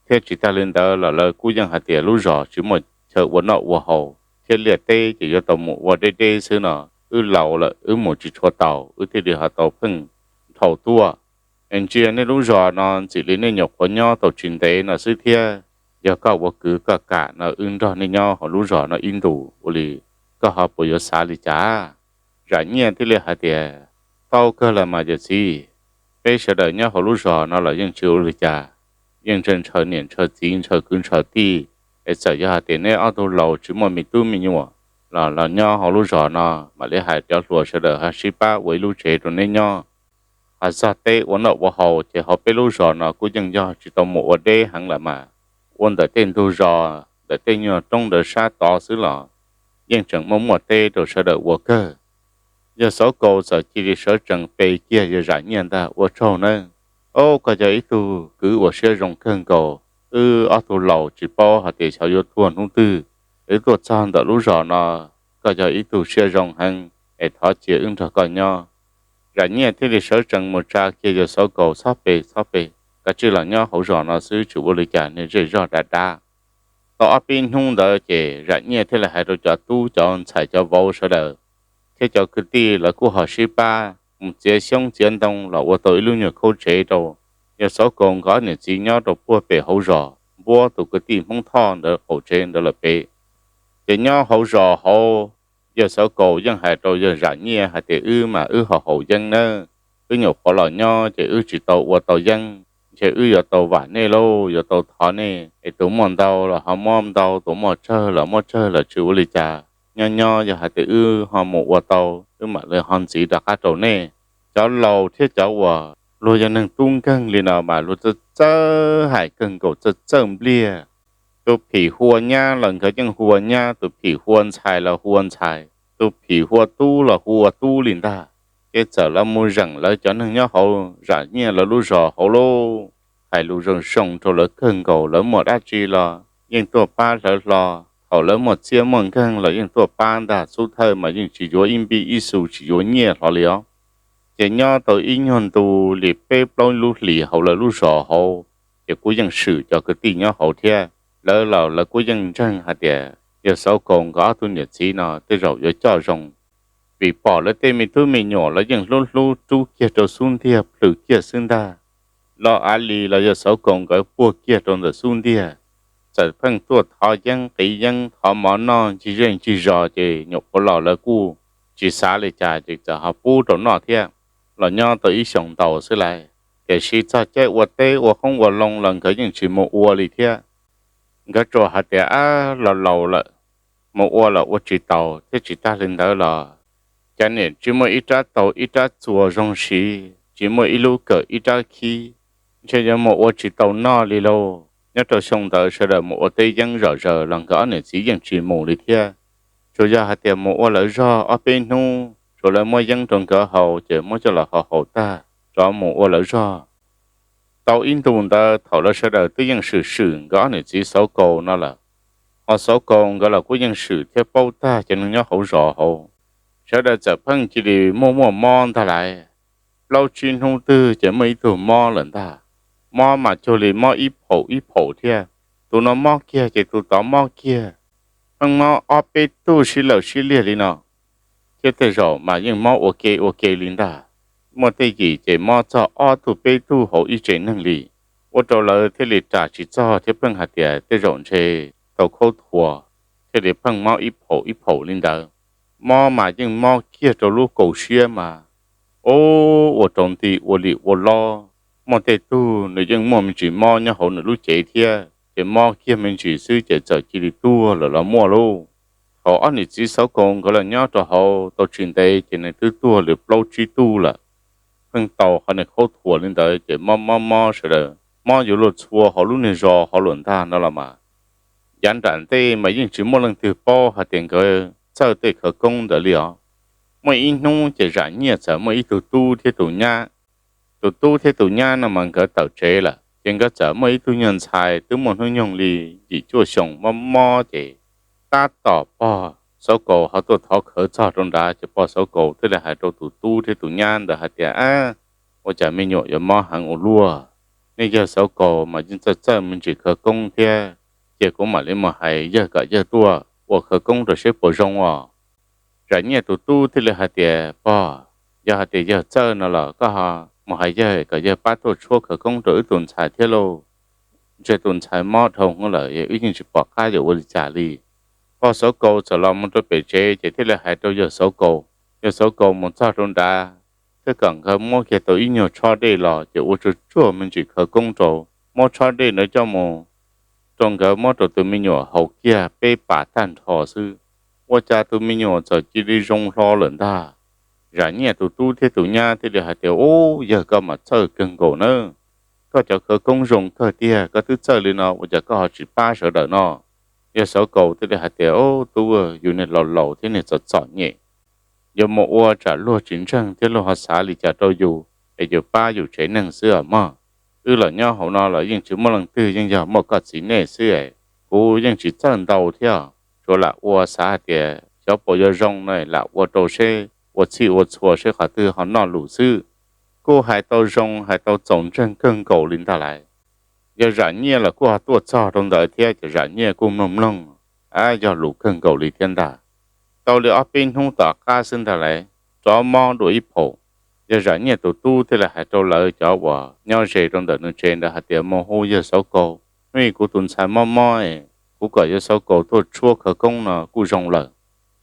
thiab tsis tag li ntawd los lawv kuj yeej hais tias lub zos tsis muaj chaw ua noj ua haus thiab liaj teb ces yuav tau mus ua deb deb xwb no. Wb laus lawm wb mus tsis tshua taus, wb thiaj li ho tau pheej dhau tuaj. Es ntsia nej lub zos no ntxim li nej nyuam qhuav nyob tau tsis ntev no xwb thiab, yog koj ua kwv koj kam no wb nrog nej nyob hauv lub zos no ib ntus, ua li koj ho puas yuav xav li cas? Zam Nyiaj thiaj li hais tias, Tau kawg lawm mas yawm txiv, peb sawv daws nyob hauv lub zos no los yeej tsis ua li cas, yeej ntshaw ntshaw niam ntshaw txiv ntshaw kwv ntshaw tij. Es txawm yog hais tias neb ob tug laus tsis muaj me tub me nyuam los los nyob hauv lub zos no, mam li hais cov hluas sawv daws ho sib pab ua ib lub tsev rau neb nyob. Ho txog teb ua noj ua haus ces hauv peb lub zos no kuj yeej yog tsis tau mus ua deb heev lawm mas, ua ntawm tej ntug zos ntawm tej nyuag roob ntawd sab tod xwb los yeej tseem muaj muaj teb rau sawv daws ua kawg. Yawg Xauv Kaus txawm cia li sawv tsees pe kiag yawg Zam Nyiaj ntag, Ua tsaug nawb. Ob, koj yog ib tug kwv uas siab zoo kawg nkaus. Wb ob tug laus tsis paub hais tias xyov yuav tuag hnub twg, wb tuaj txog ntawm lub zos no, koj yog ib tug siab zoo heev, es thov cia wb nrog koj nyob. Zam Nyiaj thiaj li sawv tsees mus tsa kiag yawg Xauv Kaus, Txhob pe, txhob pe, kav tsij los nyob hauv zos no xwb, tsis ua li cas, niag zej zog dav dav. Tau ob peb hnub ntawd ces Zam Nyiaj thiaj li hais rau cov tub cov ntxhais cov vauv sawv daws thiab cov kwv tij lawv kuj ho sib pab mus txiav xyoob txiav ntoo los ua tau ib lub nyuag khaub tsev rau yawg Xauv Kaus nkawd niam txiv nyob rau puag pem hauv zos, npuab tus kwv tij Hmoob Thoj ntawd qaum tsev ntawd lawm pem. Ces nyob hauv zos hauv, yawg Xauv Kaus yeej hais rau yawg Zam Nyiaj hais tias, Wb mas wb ho haus yeeb nawb, wb nyuam qhuav los nyob ces wb tsis tau ua tau yeeb, ntshe wb yuav tau vam nej lauj, yuav tau thov nej es tus muaj ntau los ho muab ntau, tus muaj tsawg los muab tsawg los tsis ua li cas. Nyob nyob yog hais tias wb ho mus ua tau, wb mam li ho ntxiv rov qab rau nej. Cov laus thiab cov uas luag yog neeg tub nkeeg li no mas luag txawj txawj hais kawg nkaus, txawj txawj npliag. Tus phim hu ua nyab los nkawd yeej hu ua nyab, tus phim hu ua ntxhais los hu ua ntxhais, tus phim hu ua tub los hu ua tub li ntag. Ces txawm lawv mus zeem lawv cov neeg nyob hauv Zam Nyiaj lawv lub zos hauv lauj, hais lus zoo zoo rau lawv kawg nkaus, lawv muaj dab tsi los yeej tuaj pab hlawv hlo. Thaum lawv muaj txiaj muaj nkeeg los yeej tuaj pab ntag, xub thawj mas yeej tsis yuav ib npib ib xu, tsis yuav nyiaj hlo li os. Ces nyob tau ib nyuag ntu li peb plaub lub hlis hauv lawv lub zos hauv, ces kuj yeej swm cov kwv tij nyob hauv thiab. Lawv los lawv kuj yeej ntseeg hais tias yawg Xauv Kaus nkawd ob tug niam txiv no tej zaum yuav coj zoo, vim pom lawv tej me tub me nyuam los yeej hlub hlub rub kiag rau xub ntiag plhws kiag xwb ntag. Los av li los yawg Xauv Kaus nkawd puag kiag rau ntawm xub ntiag, txawm pheej tuaj thov yeeb qiv yeeb, thov mov noj ncig zej ncig zos, ces nyuam qhuav los lawv kuj tsis xav li cas ces txawm ho pub rau noj thiab. Los nyob tau ib xyoos ntau xwb lauj, tiam sis txog caij ua teb ua qoob ua loo los nkawd yeej tsis mus ua li thiab. Nkawd tsuas hais tias, Ab, los laus lawm, mus ua los ua tsis taus, thiab tsis tag li ntawd los cas niam tsis muaj ib rab taus ib rab txuas zoo siv, tsis muaj ib lub kawm ib rab khib, ntshe yuav mus ua tsis tau noj li lauj. Nyob rau xyoo ntawd sawv daws mus ua teb yeeb zom zaws los nkawd ob niam txiv yeej tsis mus li thiab. Tsuas yog hais tias mus ua lawv zog ob peb hnub, tsuas lawv muab yeeb rau nkawd haus ces muab coj los haus haus tag rov mus ua lawv zog. Tau ib ntus ntawd thaum lawv sawv daws twb yeej swm swm nkawd ob niam txiv Xauv Kaus no lawm, ho Xauv Kaus nkawd los kuj yeej swm thiab paub tag cov neeg nyob hauv zos hauv, sawv daws txawm pheej cia li muaj muaj mob ntag lauj. Plaub tsib hnub twg ces muaj ib tug mob lawm ntag. Mob mas cuag li mob ib phaum ib phaum thiab, tus no mob kiag ces tus tod mob kiag, pheej mob ob peb tug sib lawm sib liag li no. Thiab tej zaum mas yeej mob ua ke ua ke li ntag. Muaj tej yim ces mob txog ob tug peb tug hauv ib tsev neeg li, ua rau lawv thiaj li ras tsis txog thiab pheej hais tias tej zaum ntshe tau khaub thuas, thiaj li pheej mob ib phaum ib phaum li ntawd. Mob mas yeej mob kiag rau lub kaus siab mas, o, ua rau nti ua li ua lob. Muaj tej tug nws yeej muaj me ntsis mob nyob hauv nws lub cev thiab, ces mob kiag me ntsis xwb ces txawm cia li tuag lawm los muaj lauj. Thaum ob niam txiv Xauv Kaus nkawd los nyob rau hauv tau tsis ntev ces nws twb tuag li plaub tsib tug lawm. Pheej tau qhov niag khaub thuas li ntawd ces mob mob mob sawv daws mob yuav luag txhua hauv lub niag zos hauv lawm ntag no los mas. Yav nram ntej mas yeej tsis muaj leej twg paub hais tias nkawd txawj tej khawv koob ntawd li os. Muaj ib hnub ces Zam Nyiaj txawm muaj ib tug tub thiab tus nyab. Tus tub thiab tus nyab no mas nkawd tawm tsev lawm ces nkawd txawm muaj ib tug nyuag ntxhais twb muaj hnub nyoog li yim cuaj xyoos mob mob ces tab tom pog Xauv Kaus ho tuaj thov khawv txog rau nrad ces pog Xauv Kaus thiaj li hais rau tus tub thiab tus nyab ntawd hais tias, Ab, ua cas me nyuam yuav mob heev ua luaj? Nej yawg Xauv Kaus mas yeej txawj txawj me ntsis khawv koob thiab, ces kuv mam li mus hais yawg kom yawg tuaj ua khawv koob rau seb puas zoo os. Zam Nyiaj tus tub thiaj li hais tias, Pog, yog hais tias yawg txawj no los koj mus hais yawg kom yawg pab tuaj tshuab khawv koob rau wb tus ntxhais thiab lauj. Ntshe tus ntxhais mob dhau hwv lawm es wb yeej tsis pom qab yuav ua li cas li. Pog Xauv Kaus txawm los mus rau pem tsev ces thiaj li hais rau yawg Xauv Kaus. Yawg Xauv Kaus mus txog rau nrad thiab kom nkawd muab kiag tau ib nyuag tshob dej los ces ua tsuag tsuag me ntsis khawv koob rau, muab tshob dej ntawd coj mus rau nkawd muab rau tus me nyuam haus kiag peb pas tag nrho xwb, ua cas tus me nyuam txawm cia li zoo hlo lawm ntag. Zam Nyiaj tus tub thiab tus nyab thiaj li hais tias, Ub, yawg koj mas txawj kawg nkaus na. Koj cov khawv koob zoo kawg tiag, koj twb txawj li no ua cas koj ho tsis pab sawv daws no? Yawg Xauv Kaus thiaj li hais tias, Ub, tub, yus niag laus laus thiab niag txom txom nyem, yuav mus ua tsam luag tsis ntseeg thiab luag ho xav li cas rau yus es yus pab yus tsev neeg xwb os mog. Wb los nyob hauv no los yeej tsis muaj leej twg, yeej yog muaj koj txiv nej xwb es kuv yeej tsis txawj ntau thiab, tsuas lam ua xav hais tias xyov puas yuav zoo no lam ua rau seb ua txhij ua txhua seb qhov twg ho noj lus xwb. Kuj hais tau zoo hais tau txaus ntseeg kawg nkaus li ntag lauj. Yawg Zam Nyiaj los kuj ho tuaj txog rau ntawd thiab ces Zam Nyiaj kuj mloog mloog, ab, yog lus kawg nkaus li thiab ntag. Tau li ob peb hnub tom qab xwb ntag lauj, rov mob dua ib phaum. Yawg Zam Nyiaj tus tub thiaj li hais rau lawv cov uas nyob ze rau ntawm nws tsev ntawd hais tias, Mus hu yawg Xauv Kaus, hnub ib kuv tus ntxhais mob mob es kuv kom yawg Xauv Kaus tuaj tshuab khawv koob no kuj zoo lawm.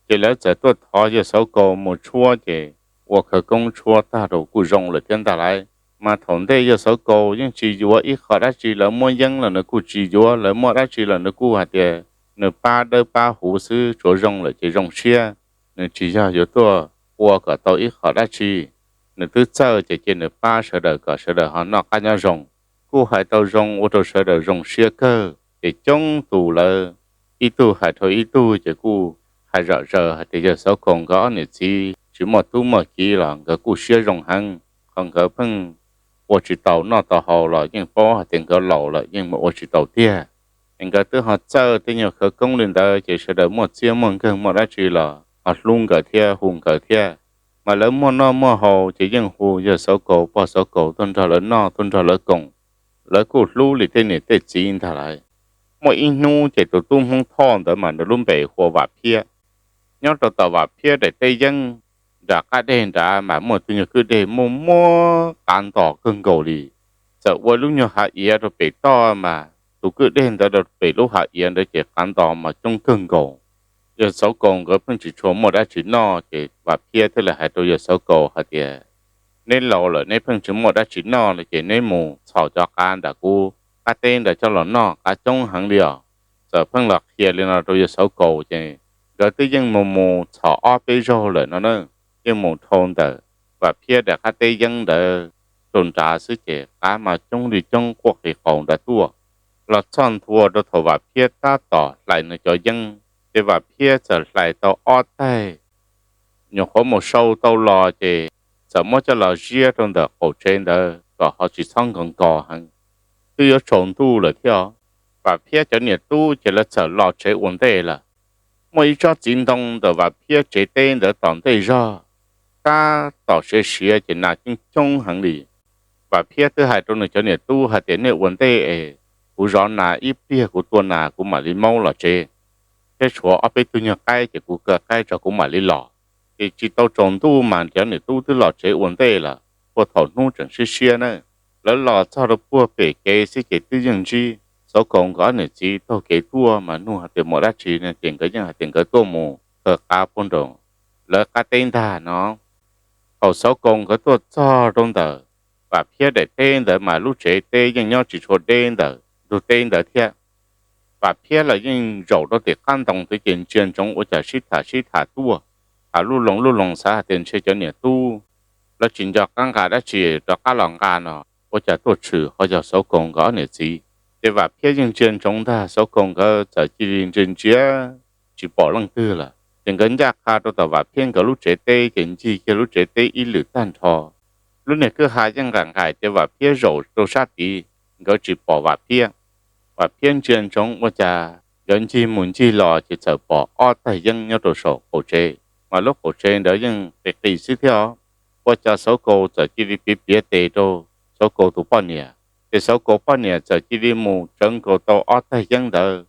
Ces lawv txawm tuaj thov yawg Xauv Kaus mus tshuab ces ua khawv koob tshuab tag rau kuj zoo lawm thiab ntag lauj. Mas thaum ntej yawg Xauv Kaus yeej tsis yuav ib qho dab tsi, lawv muab yeeb los nws kuj tsis yuav, lawv muab dab tsi los nws kuj hais tias nws pab dawb pab huv xwb, tsuav zoo lawm ces zoo siab. Nws tsis yog yuav tuaj ua kom tau ib qho dab tsi, nws twb txawj ces cia nws pab sawv daws kom sawv daws ho noj qab nyob zoo. Kuj hais tau zoo ua rau sawv daws zoo siab kawg ces coob tus lawv ib tug hais rau ib tug ces kuj hais zom zaws hais tias yawg Xauv Kaus nkawd ob niam txiv tsis muaj tub muaj kiv los nkawd kuj siab zoo heev, qhov nkawd pheej ua tsis tau noj tau haus los yeej paub hais tias nkawd laus lawm yeej mus ua tsis tau tiag. Es nkawd twb ho txawj tej nyuag khawv koob li ntawd ces sawv daws muaj txiaj muaj nkeeg muaj dab tsi los ho hlub nkawd thiab hu nkawd thiab. Mas lawv muaj noj muaj haus ces yeej hu yawg Xauv Kaus pog Xauv Kaus tuaj nrog lawv noj tuaj nrog lawv koom. Lawv kuj hlub li tej niam tej txiv ntag lauj. Muaj ib hnub ces tus tub Hmoob Thoj ntawd mas nws lub npe hu ua Vam Phiab. Nyob rau tom Vam Phiab daim teb yeeb nram qab deg nrad mas muaj tus nyuag kwj deg muaj muaj qav ntos kawg nkaus li. Txawm ua lub nyuag hav iav rau pem toj mas tus kwj deg ntawd rau pem lub hav iav ntawd ces qav ntos mas coob kawg nkaus. Yawg Xauv Kaus nkawd pheej tsis tshua muaj dab tsi noj ces Vam Phiab thiaj li hais rau yawg Xauv Kaus hais tias, Neb laus lawm neb pheej tsis muaj dab tsi noj li ces neb mus txhom cov qav nram kuv qab teb ntawd coj los noj, qav coob heev li os. Txawm pheej los qhia li no rau yawg Xauv Kaus ces nkawd twb yeej mus mus txhom ob peb zaug lawm no na, yeej mus dhau ntawm Vam Phiab daim qab teb yeeb ntawd rau nrad xwb ces qav mas coob li coob quaj qis qaus nrad tuaj. Los txog ntua rau thaum Vam Phiab tab tom hlais nws cov yeeb, ces Vam Phiab txawm hlais tau ob taig, nyuam qhuav mus sau tau los ces txawm muab coj los ziab rau ntawm qaum tsev ntawd kom ho tsis txhob nkos nkos heev. Twb yuav tsaus ntuj lawm thiab os. Vam Phiab cov niam tub ces lawv txawm los tsev ua ntej lawm. Muaj ib tsob txiv ntoo ntawm Vam Phiab tsev teb ntawd tom ntej zog, tab tom siav siav ces nas coob coob heev li. Vam Phiab twb hais rau nws cov niam tub hais tias nej ua ntej es kuv zov nas ib pliag kuv tua nas kuv mam li maub los tsev, thiab tshuav ob peb tug nyuag qaib ces kuv kaw qaib tso kuv mam li los. Ces tsis tau tsaus ntuj mas cov niam tub twb los tsev ua ntej lawm, puag thaum hnub tseem siab siab na. Lawv los txog rau puag pem kev xwb ces twb yeej ntsib Xauv Kaus nkawd ob niam txiv taug kev tuaj mas nug hais tias muaj dab tsi no ces nkawd yeej hais tias nkawd tuaj mus kaw qav puag nraum lawv qab teb ntag no. Thaum Xauv Kaus nkawd tuaj txog rau ntawm Vam Phiab daim teb ntawd mas lub tsev teb yeej nyob tsis tshua deb ntawm ntug teb ntawd thiab. Vam Phiab los yeej zaum rau tim qab ntoo twb ces ntsia ntsoov ua cas sib tham sib tham tuaj, tham luj loos luj loos xav hais tias ntshe cov niam tub lawv tsis nco qab nqa dab tsi rov qab los nqa no, ua cas tuaj tshwm ho yog Xauv Kaus nkawd ob niam txiv. Ces Vam Phiab yeej ntsia ntsoov ntag, Xauv Kaus nkawd txawm cia li ntsia ntsia tsis pom leej twg lawm. Ces nkawd ncaj qha rau tom Vam Phiab nkawd lub tsev teb ces ncig kiag lub tsev teb ib lwm tag nrho. Lub niag kwj ha yeej nqaim nqaim ces Vam Phiab zaum rau sab tid, nkawd tsis pom Vam Phiab. Vam Phiab ntsia ntsoov ua cas nkawd ncig mus ncig los ces txawm pom ob taig yeeb nyob rau saum qaum tsev, mas lub qaum tsev ntawd yeej qis qis xwb thiab os. Ua cas Xauv Kaus txawm cia li piav piav tes rau Xauv Kaus tus poj niam, ces Xauv Kaus poj niam txawm cia li mus tsawv nkaus tau ob taig yeeb ntawd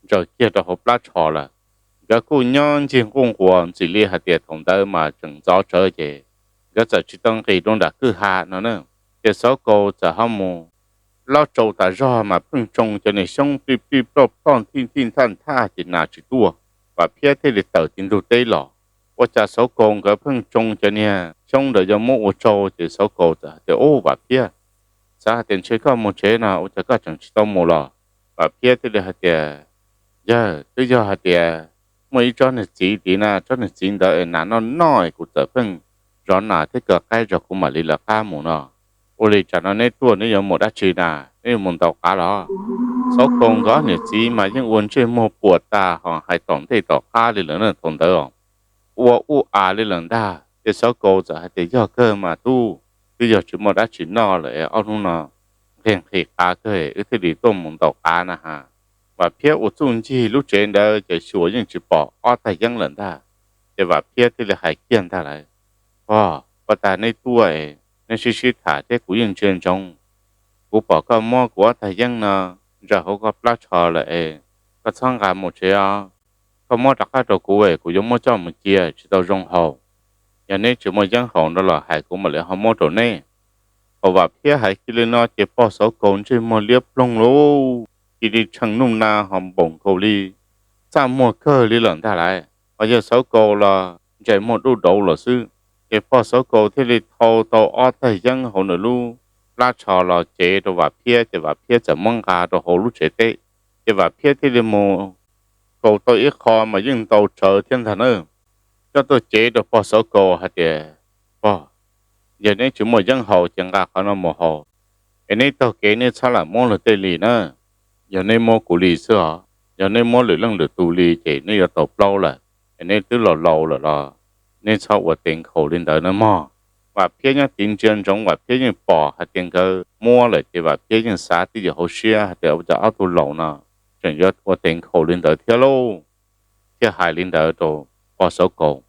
ntsaws kiag rau hauv plab tsho lawm. Nkawd kuj nyob ncig nquj nquas ntxim li hais tias thaum ntawd mas tseem ntxov tsawv ces nkawd txawm tsis tau nqis rau nram kwj ha no na. Ces Xauv Kaus txawm ho mus laub tsau tas zog mas pheej tsoo cov niag xyoob plij plij ploj ploj nthij nthij nthaj nthaj ces nas tsis tuaj. Vam Phiab thiaj li tawm tim ntug teb los. Ua cas Xauv Kaus nkawd pheej tsoo cov niag xyoob ntawd yuav muab ua tsau ces Xauv Kaus txawm hais tias, Ub, Vam Phiab, xav hais tias ntshe koj mus tsev no ua cas koj tseem tsis tau mus los? Vam Phiab thiaj li hais tias, Yawg, twb yog hais tias muaj ib tsob niag txiv tid na, tsob niag txiv ntawd es nas noj noj es kuv txawm pheej zov nas thiab kaw qaib tso kuv mam li lawv qab mus no. Ua li tsam no neb tuaj neb yuav mus dab tsi na, neb yuav mus ntaus qav los? Xauv Kaus nkawd niam txiv mas yeej ua ntsej muag puas tas ho hais tom ntej tom qab li lawm na thaum ntawd os. Ua ub as li lawm ntag. Ces Xauv Kaus txawm hais tias, Yog kawg mas tub, twb yog tsis muaj dab tsi noj lawm es ob hnub no nqhis nqhis qav kawg wb thiaj li tuaj mus ntaus qav na has. Vam Phiab ua txuj ncig lub tsev ntawd ces xyuas yeej tsis pom ob taig yeeb lawm ntag. Ces Vam Phiab thiaj li hais kiag ntag lawm, Pog, ua tas neb tuaj es neb sib sib tham thiab kuv yeej ntsia ntsoov. Kuv pom koj muab kuv ob taig yeeb no ntsaws hauv koj plab tsho lawm es koj txhob nqa mus tsev os. Koj muab rov qab rau kuv es kuv yuav muab coj mus cia tsis tau zoo haus. Yog neb tsis muaj yeeb haus no los hais kuv mam li ho muab rau neb. Thaum Vam Phiab hais kiag li no ces pog Xauv Kaus ntsej muag liab ploog lauj, cia li tshee nuj na ho npaum nkaus li txaj muag kawg li lawm ntag lauj. Ho yog Xauv Kaus los ntsais muag duj dauv los xwb. Ces pog Xauv Kaus thiaj li thau tau ob taig yeeb hauv nws lub plab tsho los cev rau Vam Phiab ces Vam Phiab txawm muab nqa rau hauv lub tsev teb. Ces Vam Phiab thiaj li mus kaus tau ib qho mas yeej ntau tsawv thiab ntag na, coj tuaj cev rau pog Xauv Kaus hais tias, Pog, yog neb tsis muaj yeeb haus ces nqa qhov no mus haus, es neb taug kev neb txhob lam muab luag tej li na. Yog neb muab kuv li xwb os, yog neb muab lwm leej lwm tus li ces neb yuav tau plaub lawm. Es neb twb laus laus lawm los neb txhob ua tes nkhaus li ntawd na mog. Vam Phiab nyob tid ntsia ntsoov, Vam Phiab yeej pom hais tias nkawd muab lawm ces Vam Phiab yeej xav twj ywm hauv siab hais tias, Ua cas ob tug laus no tseem yuav ua tes nkhaus li ntawd thiab lauj? Thiaj hais li ntawd rau pog Xauv Kaus.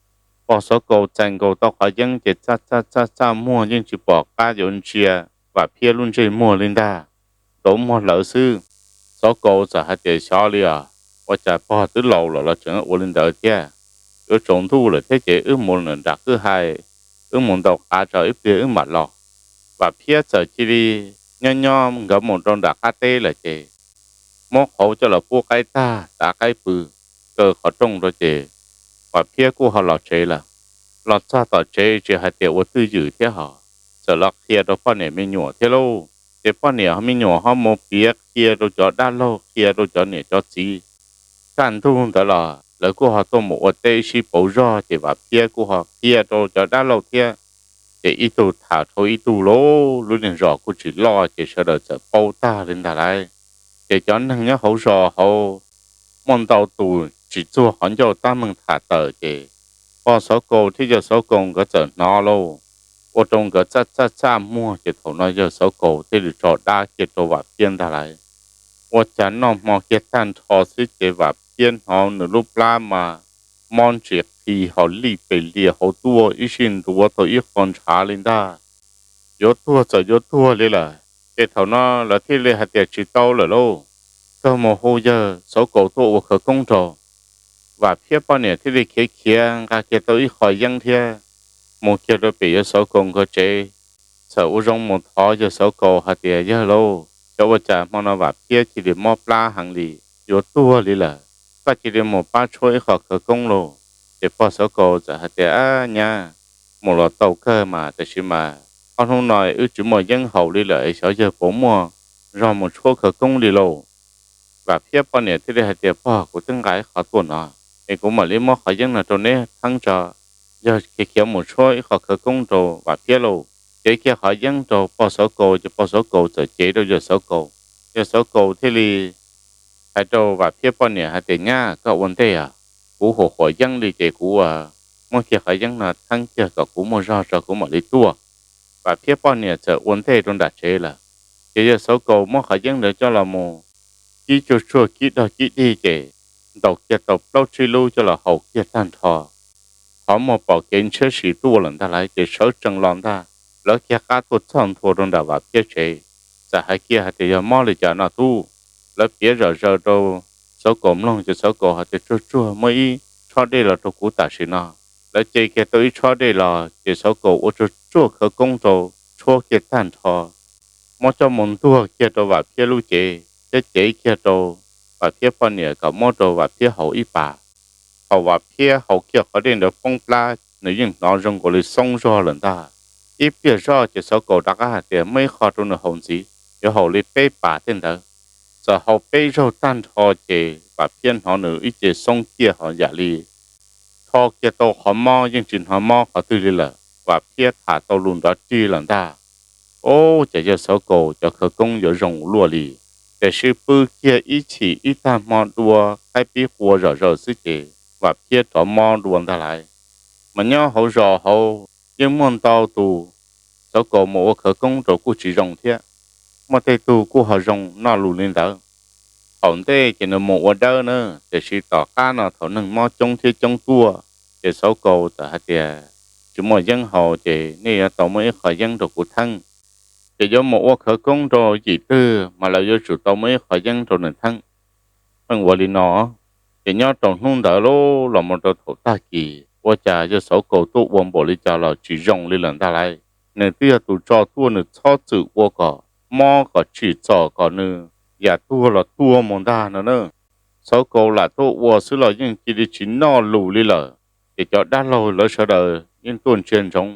Pog Xauv Kaus txais nkaus tau qhov yeeb ces txaj txaj txaj txaj muag yeej tsis pom qab yuav ntsia Vam Phiab lub ntsej muag li ntag, ntaus muag hlawv xwb. Xauv Kaus txawm hais tias, Xyov li os, ua cas pog twb laus lawm los tseem ua li ntawd thiab? Yuav tsaus ntuj lawm thiab ces wb mus nram kwj ha, wb mus ntaus qav tso ib pliag wb mam los. Vam Phiab txawm cia li nyob nyob nkawd mus rau nram qab teb lawm ces muab qhauv coj los pub qaib tag, tav qaib pw, kaw qhov rooj rau ces Vam Phiab kuj ho los tsev lawm. Los txog tom tsev tsis hais tias ua twj ywm thiab hos, txawm los qhia rau poj niam me nyuam thiab lauj. Ces poj niam me nyuam ho mus piav qhia rau cov dab laug, qhia rau cov niam cov txiv. Kaj ntug ntawd los lawv kuj ho tuaj mus ua teb sib pauv zog ces Vam Phiab kuj ho qhia rau cov dab laug thiab. ces ib tug tham dhau ib tug lauj, lub niag zos kuj tsis loj ces sawv daws txawm paub tag li ntag lauj. Ces cov neeg nyob hauv zos hauv muaj ntau tus tsis txuag qhov ncauj tab meeg tham tawm ces pog Xauv Kaus thiab yawg Xauv Kaus nkawd txawm hnov lauj, ua rau nkawd txaj txaj txaj muag ces thaum no yawg Xauv Kaus thiaj li tso dab kiag rau Vam Phiab ntag lauj. Ua cas noj hmo kiag tag nrho xwb ces Vam Phiab hnov nws lub plab mas mob ntsis qhi ho lij pes lias hauv tuaj ib sij ntuav tau ib qho ntshav li ntag. Yuav tuag txawm yuav tuag li lawm ces thaum no lawv thiaj li hais tias tsis tau lawm lauj, kawg mus hu yawg Xauv Kaus tuaj ua khawv koob rau. Vam Phiab poj niam thiaj li khiav khiav nqa kiag tau ib qho yeeb thiab mus kiag rau pem yawg Xauv Kaus nkawd tsev. Txawm ua zoo mus thov yawg Xauv Kaus hais tias, Yawg lauj, xyov ua cas hmo no Vam Phiab cia li mob plab heev li, yuav tuag li lawm, koj cia li mus pab tshuab ib qho khawv koob lauj. Ces pog Xauv Kaus txawm hais tias, Ab nyab, mus los tau kawg mas, tab sis mas ob hnub no wb tsis muaj yeeb haus li lawm, xyov yawg puas muaj zog mus tshuab khawv koob li lauj. Vam Phiab poj niam thiaj li hais tias, Pog, kuv twb nqa ib qho tuaj no, es kuv mam li muab qhov yeeb no rau neb theeb tso. Yawg khiav khiav mus tshuab ib qho khawv koob rau Vam Phiab lauj. Cev kiag qhov yeeb rau pog Xauv Kaus ces pog Xauv Kaus txawm cev rau yawg Xauv Kaus. Yawg Xauv Kaus thiaj li hais rau Vam Phiab poj niam hais tias, Nyab, koj ua ntej os, kuv huam huam yeeb li ces kuv muab kiag qhov yeeb no theeb kiag kom kuv muaj zog tso kuv mam li tuaj. Vam Phiab poj niam txawm ua ntej rau nram tsev lawm. Ces yawg Xauv Kaus muab qhov yeeb ntawd coj los mus kib tsuag tsuag kib dog kib dig ces ntaus kiag tau plaub tsib lub coj los haus kiag tag nrho. Qhov muag pom kev ntshiab si tuaj lawm ntag lauj ces sawv tsees los ntag, lawv kiag qab tuaj txog nthua rau nram Vam Phiab tsev. Txawm hais kiag hais tias, Yog mob li cas no tub? Lawv piav zom zaws rau Xauv Kaus mloog ces Xauv Kaus hais tias, Tsuag tsuag, muab ib tshob dej los rau kuv tam sim no. Lawv ce kiag tau ib tshob dej los ces Xauv Kaus ua tsuag tsuag khawv koob rau, tshuab kiag tag nrho, muab coj mus ntuag kiag rau Vam Phiab lub cev thiab cev kiag rau Vam Phiab poj niam kom muab rau Vam Phiab haus ib pas. Thaum Vam Phiab haus kiag qhov dej ntawd poob plab, nws yeej hnov zoo nkaus li xoob zog lawm ntag. Ib pliag zoj ces Xauv Kaus rov qab hais tias, Muab ib qho rau nws haus ntxiv, yuav haus li peb pas tej ntawd. Txawm haus peb zaug tag nrho ces Vam Phiab hnov nws ib ce xoob kiag ho yam li rho kiag tau qhov mob, yeej tsis hnov mob qhov twg li lawm. Vam Phiab tham tau lus nrov rig lawm ntag. Ub, ces yawg Xauv Kaus cov khawv koob yuav zoo luaj li. Tiam sis pw kiag ib chim ib tag hmo dua qaib pib qua zom zaws xwb ces Vam Phiab rov mob dua ntag lauj. Mas nyob hauv zos hauv yeej muaj ntau tus, Xauv Kaus mus ua khawv koob rau kuj tsis zoo thiab. Muaj tej tug kuj ho zoo noj lus li ntawd. Thaum ntej ces nws mus ua dawb na, tiam sis tom qab no thaum neeg mob coob thiab coob tuaj, ces Xauv Kaus txawm hais tias, Tsis muaj yeeb haus ces nej yuav tau muab ib qho yeeb rau kuv theeb. Ces yuav mus ua khawv koob rau yim twg mas lawv yuav tsum tau muab ib qho yeeb rau nws theeb. Pheej ua li no, ces nyob rau hnub ntawd los mus rau thaum tag kis ua cas yawg Xauv Kaus tuaj ua npaum li cas los tsis zoo li lawm ntag lauj. Nws twb yog tus tso tuaj nws txhob txwm ua kom mob kom tsim txom kom nws yam tuag los tuag mus ntag no na. Xauv Kaus lam tuaj ua xwb los yeej cia li tsis noj lus li lawm. Ces cov dab laug lawv sawv daws yeej tuaj ntsia ntsoov,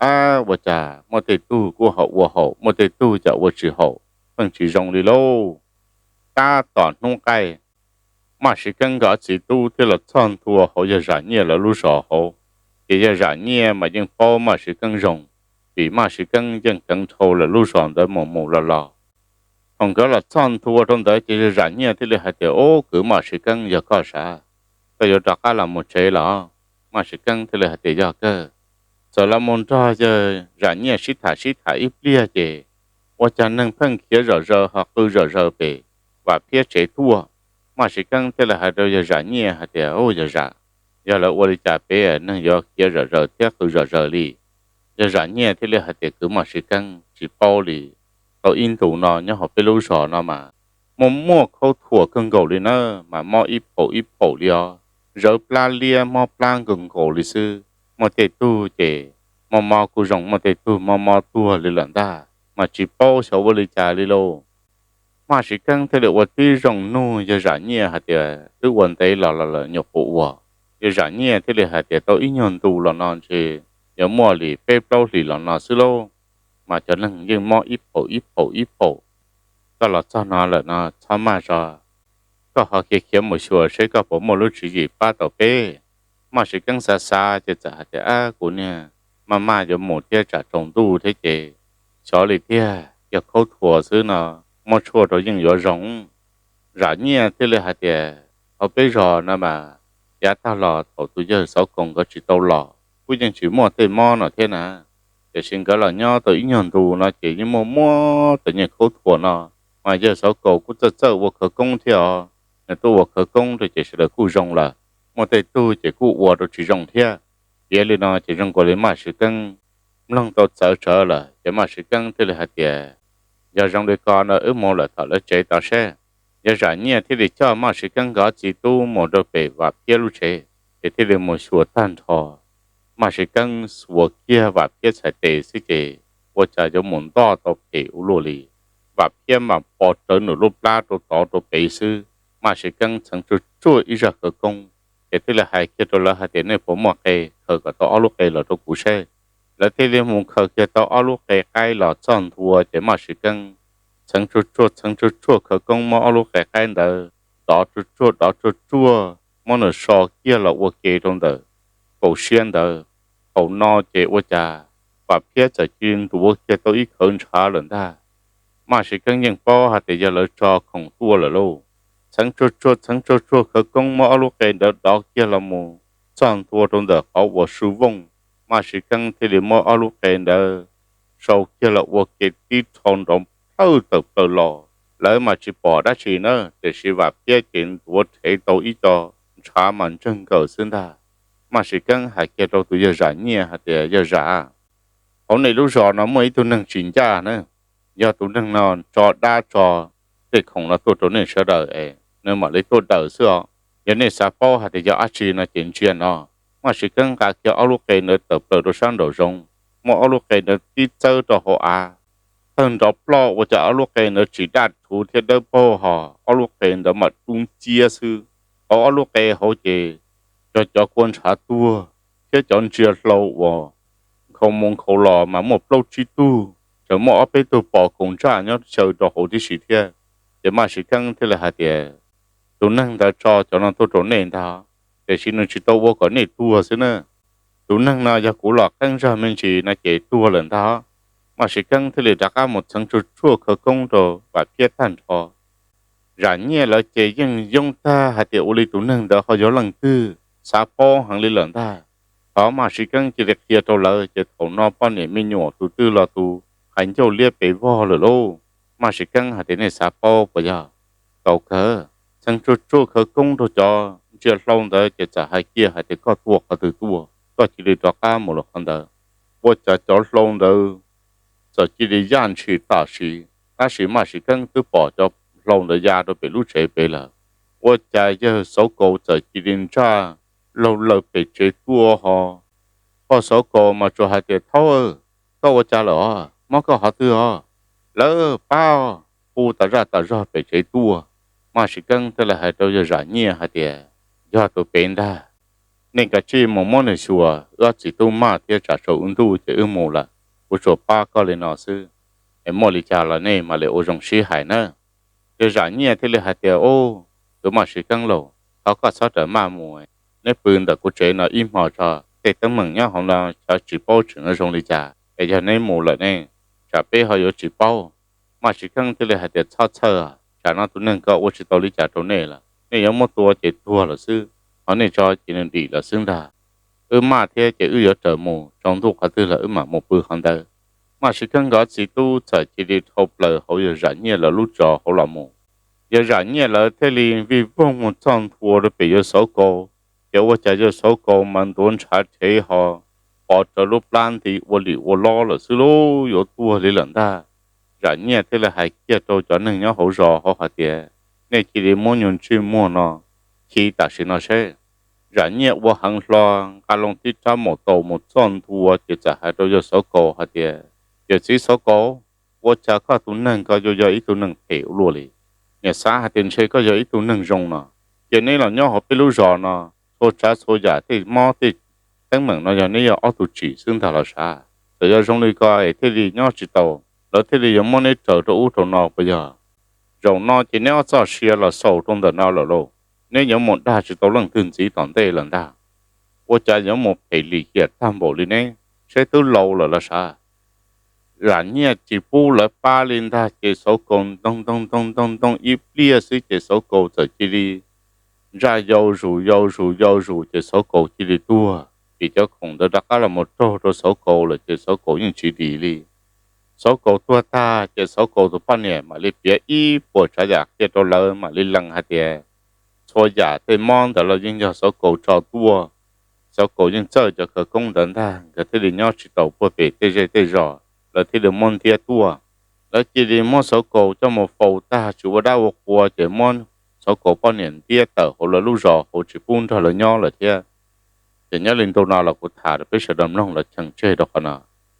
ab, ua cas muaj tej tug kuj ho ua haum, muaj tej tug cas ua tsis haum, pheej tsis zoo li lauj. Tab tom hnub qaij, Maj Siv Keeb nkawd txiv tub thiaj los txog nthua hauv yawg Zam Nyiaj lawv lub zos hauv. Ces yawg Zam Nyiaj mas yeej paub Maj Siv Keeb zoo, vim Maj Siv Keeb yeej keev dhau lawv lub zos ntawd mus mus los los. Thaum nkawd los txog nthua rau ntawd ces yawg Zam Nyiaj thiaj li hais tias, Ub, kwv Maj Siv Keeb, yog koj sav, koj yuav rov qab los mus tsev los? Maj Siv Keeb thiaj li hais tias, Yog kawg. Txawm los mus nrog yawg Zam Nyiaj sib tham sib tham ib pliag ces ua cas neeg pheej khiav zom zaws ho qw zom zaws pem Vam Phiab tsev tuaj. Maj Siv Keeb thiaj li hais rau yawg Zam Nyiaj hais tias, Ub, yawg Zam, yog lawv ua li cas peb neeg yuav khiav zom zaws thiab qw zom zaws li? Yawg Zam Nyiaj thiaj li hais tias, Kwv Maj Siv Keeb, tsis paub li, tau ib ntus no nyob hauv peb lub zos no mas muaj muaj khaub thuas kawg nkaus li na, mas mob ib phaum ib phaum li os. Zawv plab liab mob plab nkaus nkaus li xwb. Muaj tej tug ces mob mob kuj zoo, muaj tej tug mob mob tuag li lawm ntag, mas tsis paub xyov ua li cas li lauj. Maj Siv Keeb thiaj li ua tib zoo nug yawg Zam Nyiaj hais tias, Twb ua ntev los los lawm nyuam qhuav ua? Yawg Zam Nyiaj thiaj li hais tias, Tau ib nyuag ntu los no ntshe yuav muaj li peb plaub hlis los no xwb lauj, mas cov neeg yeej mob ib phaum ib phaum ib phaum. Koj los txog no lawm no txhob maj zog, koj ho khiav khiav mus xyuas seb koj puas muaj lub tswv yim pab tau peb. Maj Siv Keeb xav xav ces txawm hais tias, Ab, kuv niag maj maj yuav mus thiab tsam tsaus ntuj thiab ces xyov li tiag, yog khaub thuas xwb no muab tshuaj rau yeej yuav zoo. Zam Nyiaj thiaj li hais tias, Hauv peb zos no mas yav tag los thaum tus yawg Xauv Kaus nkawd tsis tau los kuj yeej tsis muaj tej mob no thiab na, tiam sis nkawd los nyob tau ib nyuag ntu no ces yeej muaj muab tej niag khaub thuas no, mas yawg Xauv Kaus kuj txawj txawj ua khawv koob thiab os, nws tuaj ua khawv koob rau ces sawv daws kuj zoo lawm, muaj tej tug ces kuj ua rau tsis zoo thiab. Piav li no ces zoo nkaus li Maj Siv Keeb mloog tau txawv tsawv lawm ces Maj Siv Keeb thiaj li hais tias, Yog zoo li ko no wb mus lawm tom lawv tsev tod seb. Yawg Zam Nyiaj thiaj li coj Maj Siv Keeb nkawd txiv tub mus rau pem Vam Phiab lub tsev, ces thiaj li mus xyuas tag nrho. Maj Siv Keeb xuas kiag Vam Phiab txhais tes xwb ces ua cas yuav mus ntoj tau phem ua luaj li. Vam Phiab mas pos rawv nws lub plab rau tod rau pem xwb, Maj Siv Keeb txheev tsuag tsuag ib zaj khawv koob, ces thiaj li hais kiag rau lawv hais tias, Nej puas muaj qe, khaws kom tau ob lub qe los rau kuv seb. Lawv thiaj li mus khaws kiag tau ob lub qe qaib los txog ntua ces Maj Siv Keeb txheev tsuag tsuag txheev tsuag tsuag khawv koob muab ob lub qe qaib ntawd dov tsuag tsuag dov tsuag tsuag, muab nws so kiag los ua ke rau ntawm kaum siab ntawd. Thaum no ces ua cas Vam Phiab txawm cia li ntuav kiag tau ib khawv ntshav lawm ntag. Maj Siv Keeb yeej paub hais tias yog lawv tso khoom tuaj lawm lauj. Txheev tsuag tsuag txheev tsuag tsuag khawv koob muab ob lub qe ntawd dov kiag los mus txog ntua rau ntawm qhov uas su vooj. Maj Siv Keeb thiaj li muab ob lub qe ntawd sau kiag los ua ke tib rhau nrov plawg tawm plaws los. Lawv mas tsis pom dab tsi na, tiam sis Vam Phiab ces ntuav rhev tau ib co ntshav mas ntsawg nkaws xwb ntag. Maj Siv Keeb hais kiag rau tus yawg Zam Nyiaj hais tias, Yawg Zam, hauv nej lub zos no muaj ib tug neeg tsis ncaj na. Yog tus neeg no tso dab tso tej khoom no tuaj rau nej sawv daws es nws mam li tuaj daws xwb os. Yog nej xav paub hais tias yog dab tsi no ces ntsia no. Maj Siv Keeb nqa kiag ob lub qe ntawd tawm plaws rau sab nraum zoov, muab ob lub qe ntawd tib txawb rau hauv av. Tawg nrov ploj ua cas ob lub qe ntawd tsis daj rhuv thiab dawb paug ho, ob lub qe ntawd mam dub nciab xwb. Hauv ob lub qe hauv ces yog cov kua ntshav tuag thiab cov ntsia hlau uas nkhaus mus nkhaus los mas muaj plaub tsib tug, tseem muaj ob peb tug pos kaus ntsaj nyob xyaw rau hauv tib si thiab. Ces Maj Siv Keeb thiaj li hais tias, Tus neeg ntawd tso cov no tuaj rau nej ntag, tiam sis nws tsis tau ua kom nej tuag xwb na. Tus neeg no yog kuv los qeeb zog me ntsis no ces tuag lawm ntag. Maj Siv Keeb thiaj li rov qab mus txheev tsuag tsuag khawv koob rau Vam Phiab tag nrho. Zam Nyiaj lawv ces yeej yoob tag hais tias ua li tus neeg ntawd ho yog leej twg, xav paub heev li lawm ntag. Thov Maj Siv Keeb cia li qhia rau lawv. Ces thaum no poj niam me nyuam tus twg los tus hais ncauj liab pes vog lawm lauj. Maj Siv Keeb hais tias, Nej xav paub puas yog? Tau kawg. Txheev tsuag tsuag khawv koob rau cov ntsia hlau ntawd ces txawm hais kiag hais tias, Koj tuaj qhov twg tuaj, koj cia li rov qab mus lawm qhov ntawd. Ua cas cov hlau ntawd txawm cia li yaj ntshis tam sim, tab sis Maj Siv Keeb twb pom cov hlau ntawd ya rau pem lub tsev pem lawm. Ua cas yawg Xauv Kaus txawm cia li ntsaj laug laws pem tsev tuaj ho. Pog Xauv Kaus mas tsuas hais tias, Thaub, koj ua cas lawm os? Mob koj qhov twg os? Lawv pab hu tas zaj tas zog pem tsev tuaj. Maj Siv Keeb thiaj li hais rau yawg Zam Nyiaj hais tias, Yog tus pem ntag, nej kav tsij mus muab nws xyuas, wb ob txiv tub maj thiab tsam tsaus ntuj ces wb mus lawm. Kuv tsuas pab koj li no xwb, es muaj li cas los nej mam li ua zoo sib hais nawb. Yawg Zam Nyiaj thiaj li hais tias, Ub, tus Maj Siv Keeb lauj, thov koj txhob rawm maj mus. Neb pw ntawm kuv tsev no ib hmos tso, tej teeb meem nyob hauv no xyov tsis paub tseem zoo li cas, es yog neb mus lawm ne, tsam peb ho yuav tsis paub. Maj Siv Keeb thiaj li hais tias, Txhob txhawj, tsam no tus neeg ko ua tsis tau li cas rau nej lawm, nej yuav muab tua ces tuag lawm xwb, ho nej tso ces nws dim lawm xwb ntag. Wb maj thiab ces wb yuav raws mus, tsaus ntuj qhov twg los wb mam mus pw qhov ntawd. Maj Siv Keeb nkawd txiv tub txawm cia li dhau plaws hauv yawg Zam Nyiaj lawv lub zos hauv los mus. Yawg Zam Nyiaj lawv thiaj li vij voog mus txog nthua rau pem yawg Xauv Kaus, ces ua cas yawg Xauv Kaus mas ntuav ntshav rhev ho pov rawv lub plab nti ua lim ua lob lawm xwb lauj, yuav tuag li lawm ntag. Zam Nyiaj thiaj li hais kiag rau cov neeg nyob hauv zos hauv hais tias, Nej cia li muab nyuag ntsej muag no khi tam sim no seb. Zam Nyiaj ua heev hlo, nqa loo tib rab maum taus mus txog nthua ces txawm hais rau yawg Xauv Kaus hais tias, Yawm txiv Xauv Kaus, ua cas koj tus neeg ko yuav yog ib tug neeg phem ua luaj li? Niam xav hais tias ntshe koj yog ib tug neeg zoo no, ces neb los nyob hauv peb lub zos no, txhua tsav txhua yam tej mob tej teeb meem no yog neb yog ob tug tsim xwb ntag los sav. Txawm yog zoo li ko es thiaj li nyob tsis tau, lawv thiaj li yuav muab neb raws rau ub rau no puas yog? Zaum no ces neb ob txoj sia los xaus rau ntawm no lawm lauj, neb yuav mus dag tsis tau leej twg ntxiv tom ntej lawm ntag. Ua cas yuav mus phem lim hiam tag npaum li neb? seb twb laus lawm los sav. Zam nyiaj tsis pub lawv pab li ntag ces Xauv Kaus ntoo ntoo ntoo ntoo ntoo ib pliag xwb ces Xauv Kaus txawm cia li ntsaj yau zus yau zus yau zus ces Xauv Kaus cia li tuag. Vim cov khoom ntawd rov qab los mus raug rau Xauv Kaus lawm ces Xauv Kaus yeej tsis dim li. Xauv Kaus tuag tag ces Xauv Kaus tus poj niam mam li piav ib puas tsav yam qhia rau lawv mam li lees hais tias txhua yam tej mob ntawd los yeej yog Xauv Kaus tso tuaj. Xauv Kaus yeej txawj cov khawv koob ntawd ntag, nkawd thiaj li nyob tsis taus puag pem tej zej tej zos, lawv thiaj li muab ntiab tuaj. Lawv cia li muab Xauv Kaus coj mus faus tag tsis ua dab ua qhua ces muab Xauv Kaus poj niam ntiab tawm hauv lawv lub zos hauv tsis pub nrog lawv nyob lawm thiab. Ces nyob li ntu no los kuv tham rau peb sawv daws mloog los cheem tseg rau qhov no.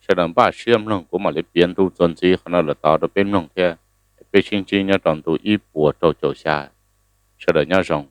Sawv daws npaj siab mloog, kuv mam li piav ntu txuas ntxiv qhov no lawm tod rau peb mloog thiab. Peb sib ntsib nyob rau ntu ib puas rau caum xya. Sawv daws nyob zoo.